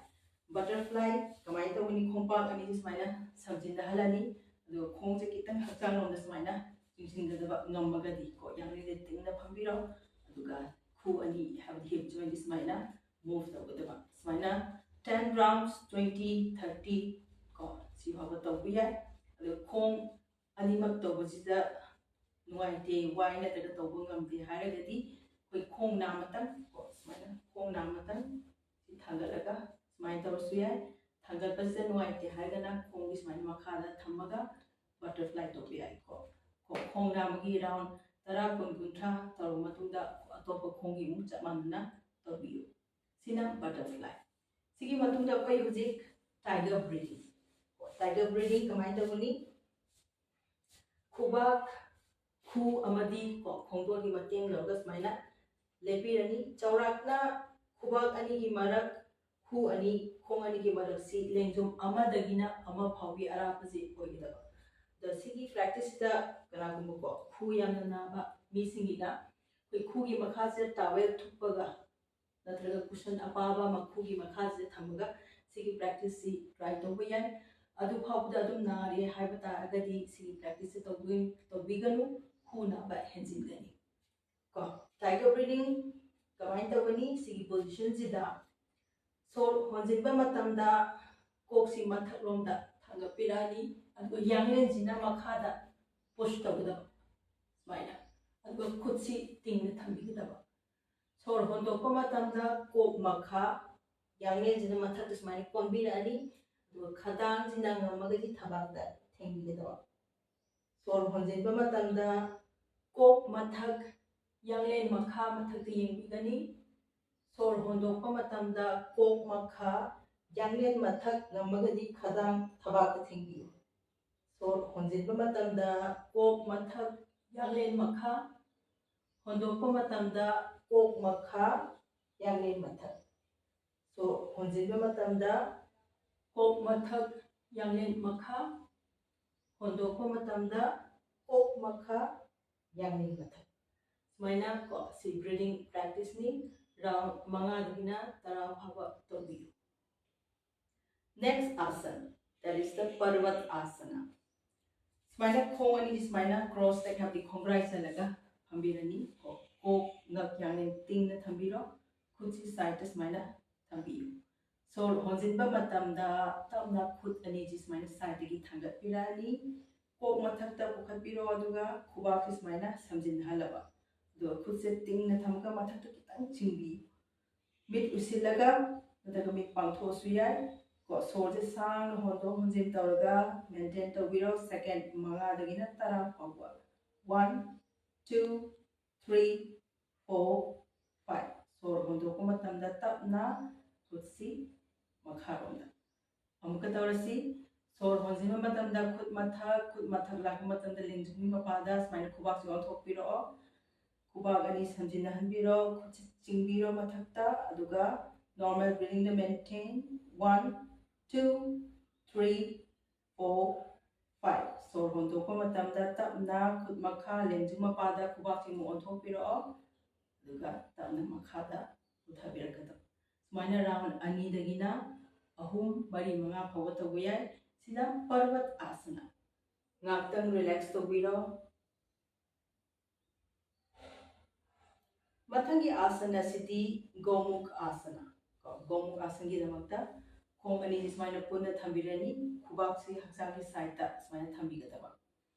ꯕꯇꯔꯐ꯭ꯂꯥꯏ ꯀꯃꯥꯏꯅ ꯇꯧꯒꯅꯤ? ꯈꯣꯡꯄꯥꯛ ꯑꯅꯤꯁꯤ ꯁꯨꯃꯥꯏꯅ ꯁꯝꯖꯤꯟꯅꯍꯜꯂꯅꯤ, ꯑꯗꯨꯒ ꯈꯣꯡꯁꯦ ꯈꯤꯇꯪ ꯍꯛꯆꯥꯡ ꯂꯣꯝꯗ ꯁꯨꯃꯥꯏꯅ ꯆꯤꯡꯁꯤꯟꯒꯗꯕ ꯉꯝꯃꯒꯗꯤ ꯀꯣ, ꯌꯥꯡꯂꯦꯟꯁꯦ ꯇꯤꯡꯅ ꯐꯝꯕꯤꯔꯣ꯫ ꯑꯗꯨꯒ ꯈꯨ ꯑꯅꯤ, ꯍꯥꯏꯕꯗꯤ hip joint ꯁꯨꯃꯥꯏꯅ move ꯇꯧꯒꯗꯕ꯫ ꯁꯨꯃꯥꯏꯅ ten rounds, twenty, thirty ꯀꯣ, ꯁꯤ ꯐꯥꯎꯕ ꯇꯧꯕ ꯌꯥꯏ꯫ ꯑꯗꯨꯒ ꯈꯣꯡ ꯑꯅꯤꯃꯛ ꯇꯧꯕꯁꯤꯗ ꯅꯨꯡꯉꯥꯏꯇꯦ, ꯋꯥꯏ ꯅꯠꯇ꯭ꯔꯒ ꯇꯧꯕ ꯉꯝꯗꯦ ꯍꯥꯏꯔꯒꯗꯤ ꯑꯩꯈꯣꯏ ꯈꯣꯡ ꯅꯥꯃꯇꯪ ꯀꯣ, ꯁꯨꯃꯥꯏꯅ ꯈꯣꯡ ꯅꯥꯃꯇꯪ ꯁꯤ ꯊꯥꯡꯒꯠꯂꯒ ꯁꯨꯃꯥꯏꯅ ꯇꯧꯔꯁꯨ ꯌꯥꯏ꯫ ꯊꯥꯡꯒꯠꯄꯁꯤꯗ ꯅꯨꯡꯉꯥꯏꯇꯦ ꯍꯥꯏꯔꯒꯅ ꯈꯣꯡꯒꯤ ꯁꯨꯃꯥꯏꯅ ꯃꯈꯥꯗ ꯊꯝꯃꯒ butterfly ꯇꯧꯕ ꯌꯥꯏꯀꯣ꯫ ꯈꯣ-, ꯈꯣꯡ ꯅꯥꯝꯃꯒꯤ round ꯇꯔꯥ, ꯀꯨꯟ, ꯀꯨꯟꯊ꯭ꯔꯥ ꯇꯧꯔꯕ ꯃꯇꯨꯡꯗ ꯑꯇꯣꯞꯄ ꯈꯣꯡꯒꯤ ꯑꯃꯨꯛ ꯆꯞ ꯃꯥꯟꯅꯅ ꯇꯧꯕꯤꯌꯨ꯫ ꯁꯤꯅ butterfly꯫ ꯁꯤꯒꯤ ꯃꯇꯨꯡꯗ ꯑꯩꯈꯣꯏ ꯍꯧꯖꯤꯛ tiger breathing꯫ Tiger breathing ꯀꯃꯥꯏꯅ ꯇꯧꯒꯅꯤ? ꯈꯨꯕꯥꯛ, ꯈꯨ ꯑꯃꯗꯤ ꯀꯣ, ꯈꯣꯡꯗꯣꯟꯒꯤ ꯃꯇꯦꯡ ꯂꯧꯔꯒ ꯁꯨꯃꯥꯏꯅ ꯂꯦꯞꯄꯤꯔꯅꯤ꯫ ꯆꯥꯎꯔꯥꯛꯅ ꯈꯨꯕꯥꯛ ꯑꯅꯤꯒꯤ ꯃꯔꯛ, ꯈꯨ ꯑꯅꯤ, ꯈꯣꯡ ꯑꯅꯤꯒꯤ ꯃꯔꯛꯁꯤ ꯂꯦꯡꯖꯨꯝ ꯑꯃꯗꯒꯤꯅ ꯑꯃ ꯐꯥꯎꯒꯤ ꯑꯔꯥꯞꯄꯁꯤ ꯑꯣꯏꯒꯗꯕ꯫ ꯑꯗꯣ ꯁꯤꯒꯤ practiceꯁꯤꯗ ꯀꯅꯥꯒꯨꯝꯕꯀꯣ, ꯈꯨ ꯌꯥꯝꯅ ꯅꯥꯕ ꯃꯤꯁꯤꯡꯒꯤꯅ ꯑꯩꯈꯣꯏ ꯈꯨꯒꯤ ꯃꯈꯥꯁꯤꯗ towel ꯊꯨꯞꯄꯒ ꯅꯠꯇ꯭ꯔꯒ cushion ꯑꯄꯥꯕ ꯃꯈꯨꯒꯤ ꯃꯈꯥꯁꯤꯗ ꯊꯝꯃꯒ ꯁꯤꯒꯤ practiceꯁꯤ try ꯇꯧꯕ ꯌꯥꯏ꯫ ꯑꯗꯨ ꯐꯥꯎꯕꯗ ꯑꯗꯨꯝ ꯅꯥꯔꯦ ꯍꯥꯏꯕ ꯇꯥꯔꯒꯗꯤ ꯁꯤꯒꯤ practiceꯁꯦ ꯇꯧꯕꯤ-, ꯇꯧꯕꯤꯒꯅꯨ, ꯈꯨ ꯅꯥꯕ ꯍꯦꯟꯖꯤꯟꯒꯅꯤ꯫ ꯀꯣ, tiger breathing ꯀꯃꯥꯏꯅ ꯇꯧꯒꯅꯤ? ꯁꯤꯒꯤ positionꯁꯤꯗ ꯁꯣꯔ ꯍꯣꯟꯖꯤꯟꯕ ꯃꯇꯝꯗ ꯀꯣꯛꯁꯤ ꯃꯊꯛꯂꯣꯝꯗ ꯊꯥꯡꯒꯠꯄꯤꯔꯛꯑꯅꯤ, ꯑꯗꯨꯒ ꯌꯥꯡꯂꯦꯟꯁꯤꯅ ꯃꯈꯥꯗ push ꯇꯧꯒꯗꯕ ꯁꯨꯃꯥꯏꯅ, ꯑꯗꯨꯒ ꯈꯨꯠꯁꯤ ꯇꯤꯡꯅ ꯊꯝꯕꯤꯒꯗꯕ꯫ ꯁꯣꯔ ꯍꯣꯟꯗꯣꯛꯄ ꯃꯇꯝꯗ ꯀꯣꯛ ꯃꯈꯥ, ꯌꯥꯡꯂꯦꯟꯁꯤꯅ ꯃꯊꯛꯇ ꯁꯨꯃꯥꯏꯅ ꯀꯣꯟꯕꯤꯔꯛꯑꯅꯤ, ꯑꯗꯨꯒ ꯈꯗꯥꯡꯁꯤꯅ ꯉꯝꯃꯒꯗꯤ ꯊꯕꯥꯛꯇ ꯊꯦꯡꯕꯤꯒꯗꯕ꯫ ꯁꯣꯔ ꯍꯣꯟꯖꯤꯟꯕ ꯃꯇꯝꯗ ꯀꯣꯛ ꯃꯊꯛ, ꯌꯥꯡꯂꯦꯟ ꯃꯈꯥ ꯃꯊꯛꯇ ꯌꯦꯡꯕꯤꯒꯅꯤ꯫ ꯁꯣꯔ ꯍꯣꯟꯗꯣꯛꯄ ꯃꯇꯝꯗ ꯀꯣꯛ ꯃꯈꯥ, ꯌꯥꯡꯂꯦꯟ ꯃꯊꯛ, ꯉꯝꯃꯒꯗꯤ ꯈꯗꯥꯡ ꯊꯕꯥꯛꯇ ꯊꯦꯡꯕꯤꯌꯨ꯫ ꯁꯣꯔ ꯍꯣꯟꯖꯤꯟꯕ ꯃꯇꯝꯗ ꯀꯣꯛ ꯃꯊꯛ, ꯌꯥꯡꯂꯦꯟ ꯃꯈꯥ, ꯍꯣꯟꯗꯣꯛꯄ ꯃꯇꯝꯗ ꯀꯣꯛ ꯃꯈꯥ, ꯌꯥꯡꯂꯦꯟ ꯃꯊꯛ꯫ ꯁꯣꯔ ꯍꯣꯟꯖꯤꯟꯕ ꯃꯇꯝꯗ ꯀꯣꯛ ꯃꯊꯛ, ꯌꯥꯡꯂꯦꯟ ꯃꯈꯥ, ꯍꯣꯟꯗꯣꯛꯄ ꯃꯇꯝꯗ ꯀꯣꯛ ꯃꯈꯥ, ꯌꯥꯡꯂꯦꯟ ꯃꯊꯛ꯫ ꯁꯨꯃꯥꯏꯅ ꯀꯣ, ꯁꯤ breathing practiceꯅꯤ꯫ Round ꯃꯉꯥꯗꯒꯤꯅ ꯇꯔꯥ ꯐꯥꯎꯕ ꯇꯧꯕꯤꯌꯨ꯫ Next asana, that is the Parvat Asana. ꯁꯨꯃꯥꯏꯅ ꯈꯣꯡ ꯑꯅꯤꯁꯤ ꯁꯨꯃꯥꯏꯅ ꯀ꯭ꯔꯣꯁ ꯂꯦꯒ ꯍꯥꯏꯕꯗꯤ ꯈꯣꯡꯒ꯭ꯔꯥꯏ ꯆꯜꯂꯒ ꯐꯝꯕꯤꯔꯅꯤ꯫ ꯀꯣ, ꯀꯣꯛ ꯉꯛ ꯌꯥꯡꯂꯦꯟ ꯇꯤꯡꯅ ꯊꯝꯕꯤꯔꯣ꯫ ꯈꯨꯠꯁꯤ ꯁꯥꯏꯗꯇ ꯁꯨꯃꯥꯏꯅ ꯊꯝꯕꯤꯌꯨ꯫ ꯁꯣꯔ ꯍꯣꯟꯖꯤꯟꯕ ꯃꯇꯝꯗ ꯇꯞꯅ ꯈꯨꯠ ꯑꯅꯤꯁꯤ ꯁꯨꯃꯥꯏꯅ ꯁꯥꯏꯗꯇꯒꯤ ꯊꯥꯡꯒꯠꯄꯤꯔꯛꯑꯅꯤ꯫ ꯀꯣꯛ ꯃꯊꯛꯇ ꯄꯨꯈꯠꯄꯤꯔꯣ, ꯑꯗꯨꯒ ꯈꯨꯕꯥꯛꯁꯤ ꯁꯨꯃꯥꯏꯅ ꯁꯝꯖꯤꯟꯅꯍꯜꯂꯕ, ꯑꯗꯨꯒ ꯈꯨꯠꯁꯦ ꯇꯤꯡꯅ ꯊꯝꯃꯒ ꯃꯊꯛꯇ ꯈꯤꯇꯪ ꯆꯤꯡꯕꯤꯌꯨ꯫ ꯃꯤꯠ ꯎꯏꯁꯤꯜꯂꯒ ꯅꯠꯇ꯭ꯔꯒ ꯃꯤꯠ ꯄꯥꯡꯊꯣꯛꯑꯁꯨ ꯌꯥꯏ꯫ ꯀꯣ, ꯁꯣꯔꯁꯦ ꯁꯥꯡꯅ ꯍꯣꯟꯗꯣꯛ ꯍꯣꯟꯖꯤꯟ ꯇꯧꯔꯒ ꯃꯦꯟꯇꯦꯟ ꯇꯧꯕꯤꯔꯣ꯫ ꯁꯦꯀꯦꯟ ꯃꯉꯥꯗꯒꯤꯅ ꯇꯔꯥ ꯐꯥꯎꯕ꯫ One, two, three, four, five꯫ ꯁꯣꯔ ꯍꯣꯟꯗꯣꯛꯄ ꯃꯇꯝꯗ ꯇꯞꯅ ꯈꯨꯠꯁꯤ ꯃꯈꯥꯔꯣꯝꯗ꯫ ꯑꯃꯨꯛꯀ ꯇꯧꯔꯁꯤ꯫ ꯁꯣꯔ ꯍꯣꯟꯖꯤꯟꯕ ꯃꯇꯝꯗ ꯈꯨꯠ ꯃꯊꯛ, ꯈꯨꯠ ꯃꯊꯛ ꯂꯥꯛꯄ ꯃꯇꯝꯗ ꯂꯦꯡꯖꯨꯝꯒꯤ ꯃꯄꯥꯗ ꯁꯨꯃꯥꯏꯅ ꯈꯨꯕꯥꯛꯁꯤ ꯑꯣꯟꯊꯣꯛꯄꯤꯔꯛꯑꯣ꯫ ꯈꯨꯕꯥꯛ ꯑꯅꯤ ꯁꯝꯖꯤꯟꯅꯍꯟꯕꯤꯔꯣ, ꯈꯨꯠꯁꯤ ꯆꯤꯡꯕꯤꯔꯣ ꯃꯊꯛꯇ, ꯑꯗꯨꯒ normal breathingꯗ maintain꯫ One, two, three, four, five꯫ ꯁꯣꯔ ꯍꯣꯟꯗꯣꯛꯄ ꯃꯇꯝꯗ ꯇꯞꯅ ꯈꯨꯠ ꯃꯈꯥ ꯂꯦꯡꯖꯨꯝ ꯃꯄꯥꯗ ꯈꯨꯕꯥꯛꯁꯤ ꯑꯃꯨꯛ ꯑꯣꯟꯊꯣꯛꯄꯤꯔꯛꯑꯣ, ꯑꯗꯨꯒ ꯇꯞꯅ ꯃꯈꯥꯗ ꯄꯨꯊꯕꯤꯔꯛꯀꯗꯕ꯫ ꯁꯨꯃꯥꯏꯅ ꯔꯥꯎꯟ ꯑꯅꯤꯗꯒꯤꯅ ꯑꯍꯨꯝ, ꯃꯔꯤ, ꯃꯉꯥ ꯐꯥꯎꯕ ꯇꯧꯕ ꯌꯥꯏ꯫ ꯁꯤꯅ ꯄꯔꯕꯠ ꯑꯥꯁꯅ꯫ ꯉꯥꯛꯇꯪ ꯔꯤꯂꯦꯛꯁ ꯇꯧꯕꯤꯔꯣ꯫ ꯃꯊꯪꯒꯤ ꯑꯥꯁꯟ ꯑꯁꯤꯗꯤ ꯒꯣꯃꯨꯈ ꯑꯥꯁꯅ꯫ ꯀꯣ, ꯒꯣꯃꯨꯈ ꯑꯥꯁꯟꯒꯤꯗꯃꯛꯇ ꯈꯣꯡ ꯑꯅꯤꯁꯤ ꯁꯨꯃꯥꯏꯅ ꯄꯨꯟꯅ ꯊꯝꯕꯤꯔꯅꯤ꯫ ꯈꯨꯕꯥꯛꯁꯤ ꯍꯛꯆꯥꯡꯒꯤ ꯁꯥꯏꯗꯇ ꯁꯨꯃꯥꯏꯅ ꯊꯝꯕꯤꯒꯗꯕ꯫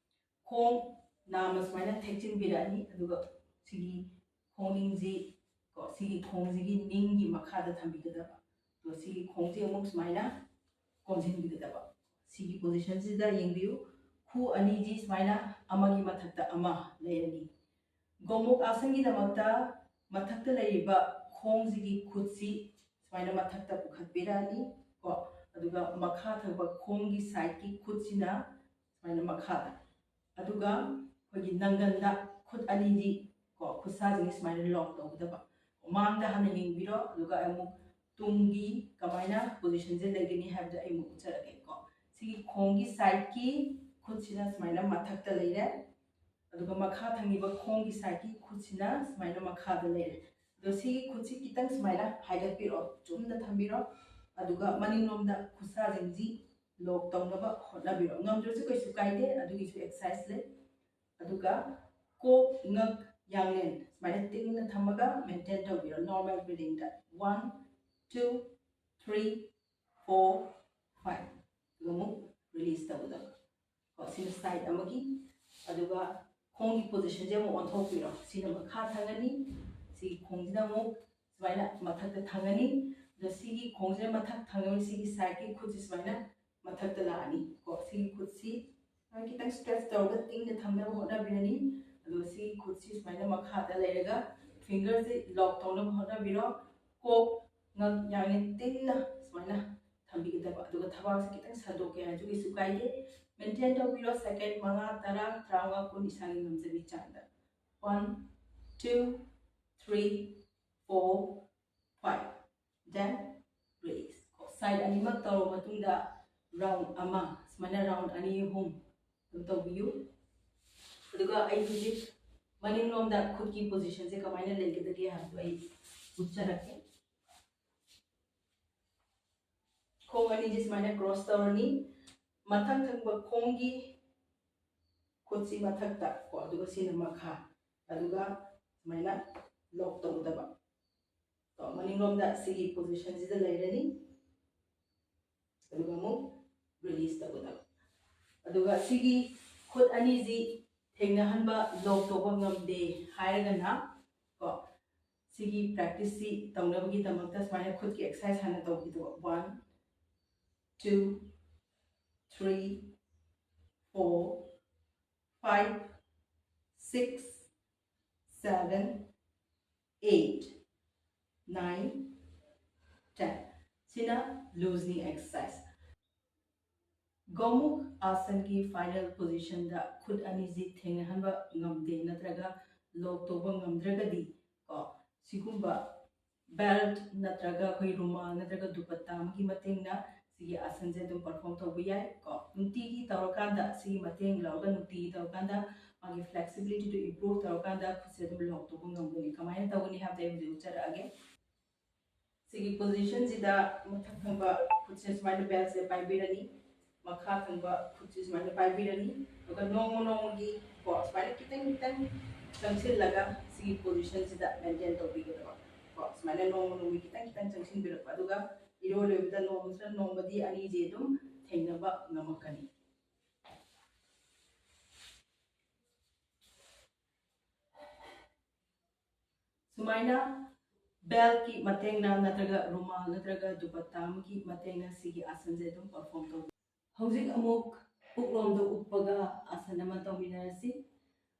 ꯈꯣꯡ ꯅꯥꯝꯃ ꯁꯨꯃꯥꯏꯅ ꯊꯦꯛꯆꯤꯟꯕꯤꯔꯛꯑꯅꯤ, ꯑꯗꯨꯒ ꯁꯤꯒꯤ ꯈꯣꯡꯅꯤꯡꯁꯤ, ꯀꯣ, ꯁꯤꯒꯤ ꯈꯣꯡꯁꯤꯒꯤ ꯅꯤꯡꯒꯤ ꯃꯈꯥꯗ ꯊꯝꯕꯤꯒꯗꯕ꯫ ꯑꯗꯣ ꯁꯤꯒꯤ ꯈꯣꯡꯁꯤ ꯑꯃꯨꯛ ꯁꯨꯃꯥꯏꯅ ꯀꯣꯟꯁꯤꯟꯕꯤꯒꯗꯕ꯫ ꯁꯤꯒꯤ ꯄꯣꯖꯤꯁꯟꯁꯤꯗ ꯌꯦꯡꯕꯤꯌꯨ, ꯈꯨ ꯑꯅꯤꯁꯤ ꯁꯨꯃꯥꯏꯅ ꯑꯃꯒꯤ ꯃꯊꯛꯇ ꯑꯃ ꯂꯩꯔꯅꯤ꯫ ꯒꯣꯃꯨꯈ ꯑꯥꯁꯟꯒꯤꯗꯃꯛꯇ ꯃꯊꯛꯇ ꯂꯩꯔꯤꯕ ꯈꯣꯡꯁꯤꯒꯤ ꯈꯨꯠꯁꯤ ꯁꯨꯃꯥꯏꯅ ꯃꯊꯛꯇ ꯄꯨꯈꯠꯄꯤꯔꯛꯑꯅꯤ꯫ ꯀꯣ, ꯑꯗꯨꯒ ꯃꯈꯥ ꯊꯪꯕ ꯈꯣꯡꯒꯤ ꯁꯥꯏꯗꯀꯤ ꯈꯨꯠꯁꯤꯅ ꯁꯨꯃꯥꯏꯅ ꯃꯈꯥꯗ, ꯑꯗꯨꯒ ꯑꯩꯈꯣꯏꯒꯤ ꯅꯪꯒꯟꯗ ꯈꯨꯠ ꯑꯅꯤꯗꯤ, ꯀꯣ, ꯈꯨꯠꯁꯥꯁꯤꯡꯁꯤ ꯁꯨꯃꯥꯏꯅ ꯂꯣꯛ ꯇꯧꯒꯗꯕ꯫ ꯃꯥꯡꯗ ꯍꯥꯟꯅ ꯌꯦꯡꯕꯤꯔꯣ, ꯑꯗꯨꯒ ꯑꯃꯨꯛ ꯇꯨꯡꯒꯤ ꯀꯃꯥꯏꯅ ꯄꯣꯖꯤꯁꯟꯁꯦ ꯂꯩꯒꯅꯤ ꯍꯥꯏꯕꯗꯣ ꯑꯩ ꯑꯃꯨꯛ ꯎꯠꯆꯔꯛꯀꯦ꯫ ꯀꯣ, ꯁꯤꯒꯤ ꯈꯣꯡꯒꯤ ꯁꯥꯏꯗꯀꯤ ꯈꯨꯠꯁꯤꯅ ꯁꯨꯃꯥꯏꯅ ꯃꯊꯛꯇ ꯂꯩꯔꯦ, ꯑꯗꯨꯒ ꯃꯈꯥ ꯊꯪꯉꯤꯕ ꯈꯣꯡꯒꯤ ꯁꯥꯏꯗꯀꯤ ꯈꯨꯠꯁꯤꯅ ꯁꯨꯃꯥꯏꯅ ꯃꯈꯥꯗ ꯂꯩꯔꯦ꯫ ꯑꯗꯣ ꯁꯤꯒꯤ ꯈꯨꯠꯁꯤ ꯈꯤꯇꯪ ꯁꯨꯃꯥꯏꯅ ꯍꯥꯏꯒꯠꯄꯤꯔꯣ, ꯆꯨꯝꯅ ꯊꯝꯕꯤꯔꯣ, ꯑꯗꯨꯒ ꯃꯅꯤꯡꯂꯣꯝꯗ ꯈꯨꯠꯁꯥꯁꯤꯡꯁꯤ ꯂꯣꯛ ꯇꯧꯅꯕ ꯍꯣꯠꯅꯕꯤꯔꯣ꯫ ꯉꯝꯗ꯭ꯔꯁꯨ ꯀꯩꯁꯨ ꯀꯥꯏꯗꯦ, ꯑꯗꯨꯒꯤꯁꯨ ꯑꯦꯛꯁꯔꯁꯥꯏꯁ ꯂꯩ꯫ ꯑꯗꯨꯒ ꯀꯣꯛ, ꯉꯛ, ꯌꯥꯡꯂꯦꯟ ꯁꯨꯃꯥꯏꯅ ꯇꯤꯡꯅ ꯊꯝꯃꯒ ꯃꯦꯟꯇꯦꯟ ꯇꯧꯕꯤꯔꯣ, ꯅꯣꯔꯃꯦꯜ ꯕ꯭ꯔꯤꯗꯤꯡꯗ꯫ One, two, three, four, five꯫ ꯑꯗꯨꯒ ꯑꯃꯨꯛ ꯔꯤꯂꯤꯁ ꯇꯧꯒꯗꯕ꯫ ꯀꯣ, ꯁꯤꯅ ꯁꯥꯏꯠ ꯑꯃꯒꯤ꯫ ꯑꯗꯨꯒ ꯈꯣꯡꯒꯤ ꯄꯣꯖꯤꯁꯟꯁꯦ ꯑꯃꯨꯛ ꯑꯣꯟꯊꯣꯛꯄꯤꯔꯣ꯫ ꯁꯤꯅ ꯃꯈꯥ ꯊꯪꯉꯅꯤ, ꯁꯤꯒꯤ ꯈꯣꯡꯁꯤꯅ ꯑꯃꯨꯛ ꯁꯨꯃꯥꯏꯅ ꯃꯊꯛꯇ ꯊꯪꯉꯅꯤ꯫ ꯑꯗꯣ ꯁꯤꯒꯤ ꯈꯣꯡꯁꯤꯅ ꯃꯊꯛ ꯊꯪꯉꯅꯤ, ꯁꯤꯒꯤ ꯁꯥꯏꯠꯀꯤ ꯈꯨꯠꯁꯤ ꯁꯨꯃꯥꯏꯅ ꯃꯊꯛꯇ ꯂꯥꯛꯑꯅꯤ꯫ ꯀꯣ, ꯁꯤꯒꯤ ꯈꯨꯠꯁꯤ ꯁꯨꯃꯥꯏꯅ ꯈꯤꯇꯪ ꯁ꯭ꯇꯔꯦꯆ ꯇꯧꯔꯒ ꯇꯤꯡꯅ ꯊꯝꯅꯕ ꯍꯣꯠꯅꯕꯤꯔꯅꯤ꯫ ꯑꯗꯨꯒ ꯁꯤꯒꯤ ꯈꯨꯠꯁꯤ ꯁꯨꯃꯥꯏꯅ ꯃꯈꯥꯗ ꯂꯩꯔꯒ ꯐꯤꯡꯒꯔꯁꯤ ꯂꯣꯛ ꯇꯧꯅꯕ ꯍꯣꯠꯅꯕꯤꯔꯣ꯫ ꯀꯣꯛ, ꯉꯛ, ꯌꯥꯡꯂꯦꯟ ꯇꯤꯡꯅ ꯁꯨꯃꯥꯏꯅ ꯊꯝꯕꯤꯒꯗꯕ꯫ ꯑꯗꯨꯒ ꯊꯕꯥꯛꯁꯦ ꯈꯤꯇꯪ ꯁꯟꯗꯣꯛꯀꯦ ꯍꯥꯏꯔꯁꯨ ꯀꯩꯁꯨ ꯀꯥꯏꯗꯦ꯫ ꯃꯦꯟꯇꯦꯟ ꯇꯧꯕꯤꯔꯣ, ꯁꯦꯀꯦꯟ ꯃꯉꯥ, ꯇꯔꯥ, ꯇꯔꯥꯃꯉꯥ, ꯀꯨꯟ ꯏꯁꯥꯒꯤ ꯉꯝꯖꯕꯤ ꯆꯥꯡꯗ꯫ One, two, three, four, five꯫ Then release꯫ ꯁꯥꯏꯠ ꯑꯅꯤꯃꯛ ꯇꯧꯔꯕ ꯃꯇꯨꯡꯗ ꯔꯥꯎꯟ ꯑꯃ, ꯁꯨꯃꯥꯏꯅ ꯔꯥꯎꯟ ꯑꯅꯤ ꯑꯍꯨꯝ ꯑꯗꯨꯝ ꯇꯧꯕꯤꯌꯨ꯫ ꯑꯗꯨꯒ ꯑꯩ ꯍꯧꯖꯤꯛ ꯃꯅꯤꯡꯂꯣꯝꯗ ꯈꯨꯠꯀꯤ ꯄꯣꯖꯤꯁꯟꯁꯦ ꯀꯃꯥꯏꯅ ꯂꯩꯒꯗꯒꯦ ꯍꯥꯏꯕꯗꯣ ꯑꯩ ꯎꯠꯆꯔꯛꯀꯦ꯫ ꯈꯣꯡ ꯑꯅꯤꯁꯦ ꯁꯨꯃꯥꯏꯅ ꯀ꯭ꯔꯣꯁ ꯇꯧꯔꯅꯤ꯫ ꯃꯊꯪ ꯊꯪꯕ ꯈꯣꯡꯒꯤ ꯈꯨꯠꯁꯤ ꯃꯊꯛꯇ ꯀꯣ, ꯑꯗꯨꯒ ꯁꯤꯅ ꯃꯈꯥ, ꯑꯗꯨꯒ ꯁꯨꯃꯥꯏꯅ ꯂꯣꯛ ꯇꯧꯒꯗꯕ꯫ ꯀꯣ, ꯃꯅꯤꯡꯂꯣꯝꯗ ꯁꯤꯒꯤ ꯄꯣꯖꯤꯁꯟꯁꯤꯗ ꯂꯩꯔꯅꯤ꯫ ꯑꯗꯨꯒ ꯑꯃꯨꯛ ꯔꯤꯂꯤꯁ ꯇꯧꯒꯗꯕ꯫ ꯑꯗꯨꯒ ꯁꯤꯒꯤ ꯈꯨꯠ ꯑꯅꯤꯁꯤ ꯊꯦꯡꯅꯍꯟꯕ, ꯂꯣꯛ ꯇꯧꯕ ꯉꯝꯗꯦ ꯍꯥꯏꯔꯒꯅ, ꯀꯣ, ꯁꯤꯒꯤ ꯄ꯭ꯔꯦꯛꯇꯤꯁꯁꯤ ꯇꯧꯅꯕꯒꯤꯗꯃꯛꯇ ꯁꯨꯃꯥꯏꯅ ꯈꯨꯠꯀꯤ ꯑꯦꯛꯁꯔꯁꯥꯏꯁ ꯍꯥꯟꯅ ꯇꯧꯕꯤꯗꯣ꯫ One, two, three, four, five, six, seven, eight, nine, ten꯫ ꯁꯤꯅ ꯂꯨꯖꯅꯤꯡ ꯑꯦꯛꯁꯔꯁꯥꯏꯁ꯫ ꯒꯣꯃꯨꯈ ꯑꯥꯁꯟꯒꯤ ꯐꯥꯏꯅꯦꯜ ꯄꯣꯖꯤꯁꯟꯗ ꯈꯨꯠ ꯑꯅꯤꯁꯤ ꯊꯦꯡꯅꯍꯟꯕ ꯉꯝꯗꯦ ꯅꯠꯇ꯭ꯔꯒ ꯂꯣꯛ ꯇꯧꯕ ꯉꯝꯗ꯭ꯔꯒꯗꯤ, ꯀꯣ, ꯁꯤꯒꯨꯝꯕ ꯕꯦꯜꯠ ꯅꯠꯇ꯭ꯔꯒ ꯑꯩꯈꯣꯏ ꯔꯨꯃꯥꯜ ꯅꯠꯇ꯭ꯔꯒ ꯗꯨꯄꯠꯇꯥ ꯑꯃꯒꯤ ꯃꯇꯦꯡꯅ ꯁꯤꯒꯤ ꯑꯥꯁꯟꯁꯦ ꯑꯗꯨꯝ ꯄꯔꯐꯣꯔꯝ ꯇꯧꯕ ꯌꯥꯏ꯫ ꯀꯣ, ꯅꯨꯡꯇꯤꯒꯤ ꯇꯧꯔꯀꯥꯟꯗ, ꯁꯤꯒꯤ ꯃꯇꯦꯡ ꯂꯧꯔꯒ ꯅꯨꯡꯇꯤꯒꯤ ꯇꯧꯔꯀꯥꯟꯗ ꯃꯥꯒꯤ ꯐ꯭ꯂꯦꯛꯁꯤꯕꯤꯂꯤꯇꯤꯗꯨ ꯏꯝꯄ꯭ꯔꯨꯚ ꯇꯧꯔꯀꯥꯟꯗ ꯈꯨꯠꯁꯦ ꯑꯗꯨꯝ ꯂꯣꯛ ꯇꯧꯕ ꯉꯝꯒꯅꯤ꯫ ꯀꯃꯥꯏꯅ ꯇꯧꯒꯅꯤ ꯍꯥꯏꯕꯗꯣ ꯑꯩ ꯍꯧꯖꯤꯛ ꯎꯠꯆꯔꯛꯑꯒꯦ꯫ ꯁꯤꯒꯤ ꯄꯣꯖꯤꯁꯟꯁꯤꯗ ꯃꯊꯛ ꯊꯪꯕ ꯈꯨꯠꯁꯦ ꯁꯨꯃꯥꯏꯅ ꯕꯦꯜꯁꯦ ꯄꯥꯏꯕꯤꯔꯅꯤ꯫ ꯃꯈꯥ ꯊꯪꯕ ꯈꯨꯠꯁꯤ ꯁꯨꯃꯥꯏꯅ ꯄꯥꯏꯕꯤꯔꯅꯤ꯫ ꯑꯗꯨꯒ ꯅꯣꯡꯃ ꯅꯣꯡꯃꯒꯤ ꯀꯣ ꯁꯨꯃꯥꯏꯅ ꯈꯤꯇꯪ ꯈꯤꯇꯪ ꯆꯪꯁꯤꯜꯂꯒ ꯁꯤꯒꯤ ꯄꯣꯖꯤꯁꯟꯁꯤꯗ ꯃꯦꯟꯇꯦꯟ ꯇꯧꯕꯤꯒꯗꯕ꯫ ꯀꯣ ꯁꯨꯃꯥꯏꯅ ꯅꯣꯡꯃ ꯅꯣꯡꯃꯒꯤ ꯈꯤꯇꯪ ꯈꯤꯇꯪ ꯆꯪꯁꯤꯟꯕꯤꯔꯛꯄ꯫ ꯑꯗꯨꯒ ꯏꯔꯣꯏ ꯂꯣꯏꯕꯗ ꯅꯣꯡꯃꯁꯤꯗ ꯅꯣꯡꯃꯗꯤ ꯑꯅꯤꯁꯦ ꯑꯗꯨꯝ ꯊꯦꯡꯅꯕ ꯉꯝꯃꯛꯀꯅꯤ꯫ ꯁꯨꯃꯥꯏꯅ ꯕꯦꯜꯀꯤ ꯃꯇꯦꯡꯅ ꯅꯠꯇ꯭ꯔꯒ ꯔꯨꯃꯥꯜ ꯅꯠꯇ꯭ꯔꯒ ꯗꯨꯄꯠꯇꯥ ꯑꯃꯒꯤ ꯃꯇꯦꯡꯅ ꯁꯤꯒꯤ ꯑꯥꯁꯟꯁꯦ ꯑꯗꯨꯝ ꯄꯔꯐꯣꯝ ꯇꯧꯕꯤ꯫ ꯍꯧꯖꯤꯛ ꯑꯃꯨꯛ ꯄꯨꯛꯂꯣꯝꯗ ꯎꯞꯄꯒ ꯑꯥꯁꯟ ꯑꯃ ꯇꯧꯃꯤꯟꯅꯔꯁꯤ꯫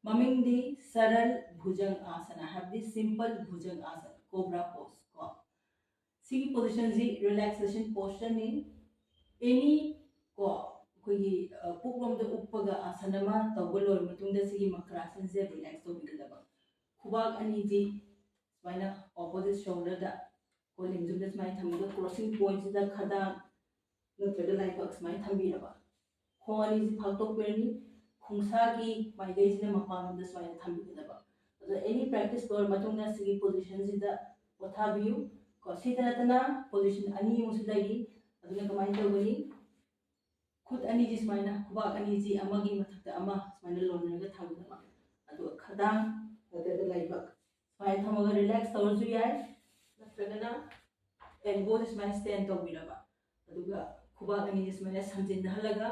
ꯃꯃꯤꯡꯗꯤ ꯁꯔꯜ ꯚꯨꯖꯪ ꯑꯥꯁꯟ ꯍꯥꯏꯕꯗꯤ ꯁꯤꯝꯄꯜ ꯚꯨꯖꯪ ꯑꯥꯁꯟ, ꯀꯣꯕ꯭ꯔꯥ ꯄꯣꯁ ꯀꯣ꯫ ꯁꯤꯒꯤ ꯄꯣꯖꯤꯁꯟꯁꯤ ꯔꯤꯂꯦꯛꯁꯦꯁꯟ ꯄꯣꯁꯆꯔꯅꯤ꯫ ꯑꯦꯅꯤ ꯀꯣ ꯑꯩꯈꯣꯏꯒꯤ ꯄꯨꯛꯂꯣꯝꯗ ꯎꯞꯄꯒ ꯑꯥꯁꯟ ꯑꯃ ꯇꯧꯕ ꯂꯣꯏꯔꯕ ꯃꯇꯨꯡꯗ ꯁꯤꯒꯤ ꯃꯀ꯭ꯔꯥꯁꯟꯁꯦ ꯔꯤꯂꯦꯛꯁ ꯇꯧꯕꯤꯒꯗꯕ꯫ ꯈꯨꯕꯥꯛ ꯑꯅꯤꯁꯤ ꯁꯨꯃꯥꯏꯅ ꯑꯣꯄꯣꯖꯤꯠ ꯁꯣꯜꯗꯔꯗ ꯀꯣ ꯂꯦꯡꯖꯨꯝꯗ ꯁꯨꯃꯥꯏꯅ ꯊꯝꯃꯒ ꯀ꯭ꯔꯣꯁꯤꯡ ꯄꯣꯏꯟꯠꯁꯤꯗ ꯈꯗꯥꯡ ꯅꯠꯇ꯭ꯔꯒ ꯂꯥꯏꯕꯛ ꯁꯨꯃꯥꯏꯅ ꯊꯝꯕꯤꯔꯕ꯫ ꯈꯣꯡ ꯑꯅꯤꯁꯤ ꯐꯥꯛꯇꯣꯛꯄꯤꯔꯅꯤ꯫ ꯈꯣꯡꯁꯥꯒꯤ ꯃꯥꯏꯀꯩꯁꯤꯅ ꯃꯄꯥꯟꯂꯣꯝꯗ ꯁꯨꯃꯥꯏꯅ ꯊꯝꯕꯤꯒꯗꯕ꯫ ꯑꯗꯣ ꯑꯦꯅꯤ ꯄ꯭ꯔꯦꯛꯇꯤꯁ ꯂꯣꯏꯔ ꯃꯇꯨꯡꯗ ꯁꯤꯒꯤ ꯄꯣꯖꯤꯁꯟꯁꯤꯗ ꯄꯣꯊꯥꯕꯤꯌꯨ꯫ ꯀꯣ ꯁꯤꯗ ꯅꯠꯇꯅ ꯄꯣꯖꯤꯁꯟ ꯑꯅꯤ ꯑꯃꯁꯨ ꯂꯩꯔꯤ꯫ ꯑꯗꯨꯅ ꯀꯃꯥꯏꯅ ꯇꯧꯒꯅꯤ? ꯈꯨꯠ ꯑꯅꯤꯁꯤ ꯁꯨꯃꯥꯏꯅ, ꯈꯨꯕꯥꯛ ꯑꯅꯤꯁꯤ ꯑꯃꯒꯤ ꯃꯊꯛꯇ ꯑꯃ ꯁꯨꯃꯥꯏꯅ ꯂꯣꯟꯅꯔꯒ ꯊꯝꯒꯗꯕ꯫ ꯑꯗꯨꯒ ꯈꯗꯥꯡ ꯅꯠꯇ꯭ꯔꯒ ꯂꯥꯏꯕꯛ ꯁꯨꯃꯥꯏꯅ ꯊꯝꯃꯒ ꯔꯤꯂꯦꯛꯁ ꯇꯧꯔꯁꯨ ꯌꯥꯏ, ꯅꯠꯇ꯭ꯔꯒꯅ ꯑꯦꯜꯕꯣꯁꯤ ꯁꯨꯃꯥꯏꯅ ꯁ꯭ꯇꯦꯟ ꯇꯧꯕꯤꯔꯕ꯫ ꯑꯗꯨꯒ ꯈꯨꯕꯥꯛ ꯑꯅꯤꯁꯤ ꯁꯨꯃꯥꯏꯅ ꯁꯝꯖꯤꯟꯅꯍꯜꯂꯒ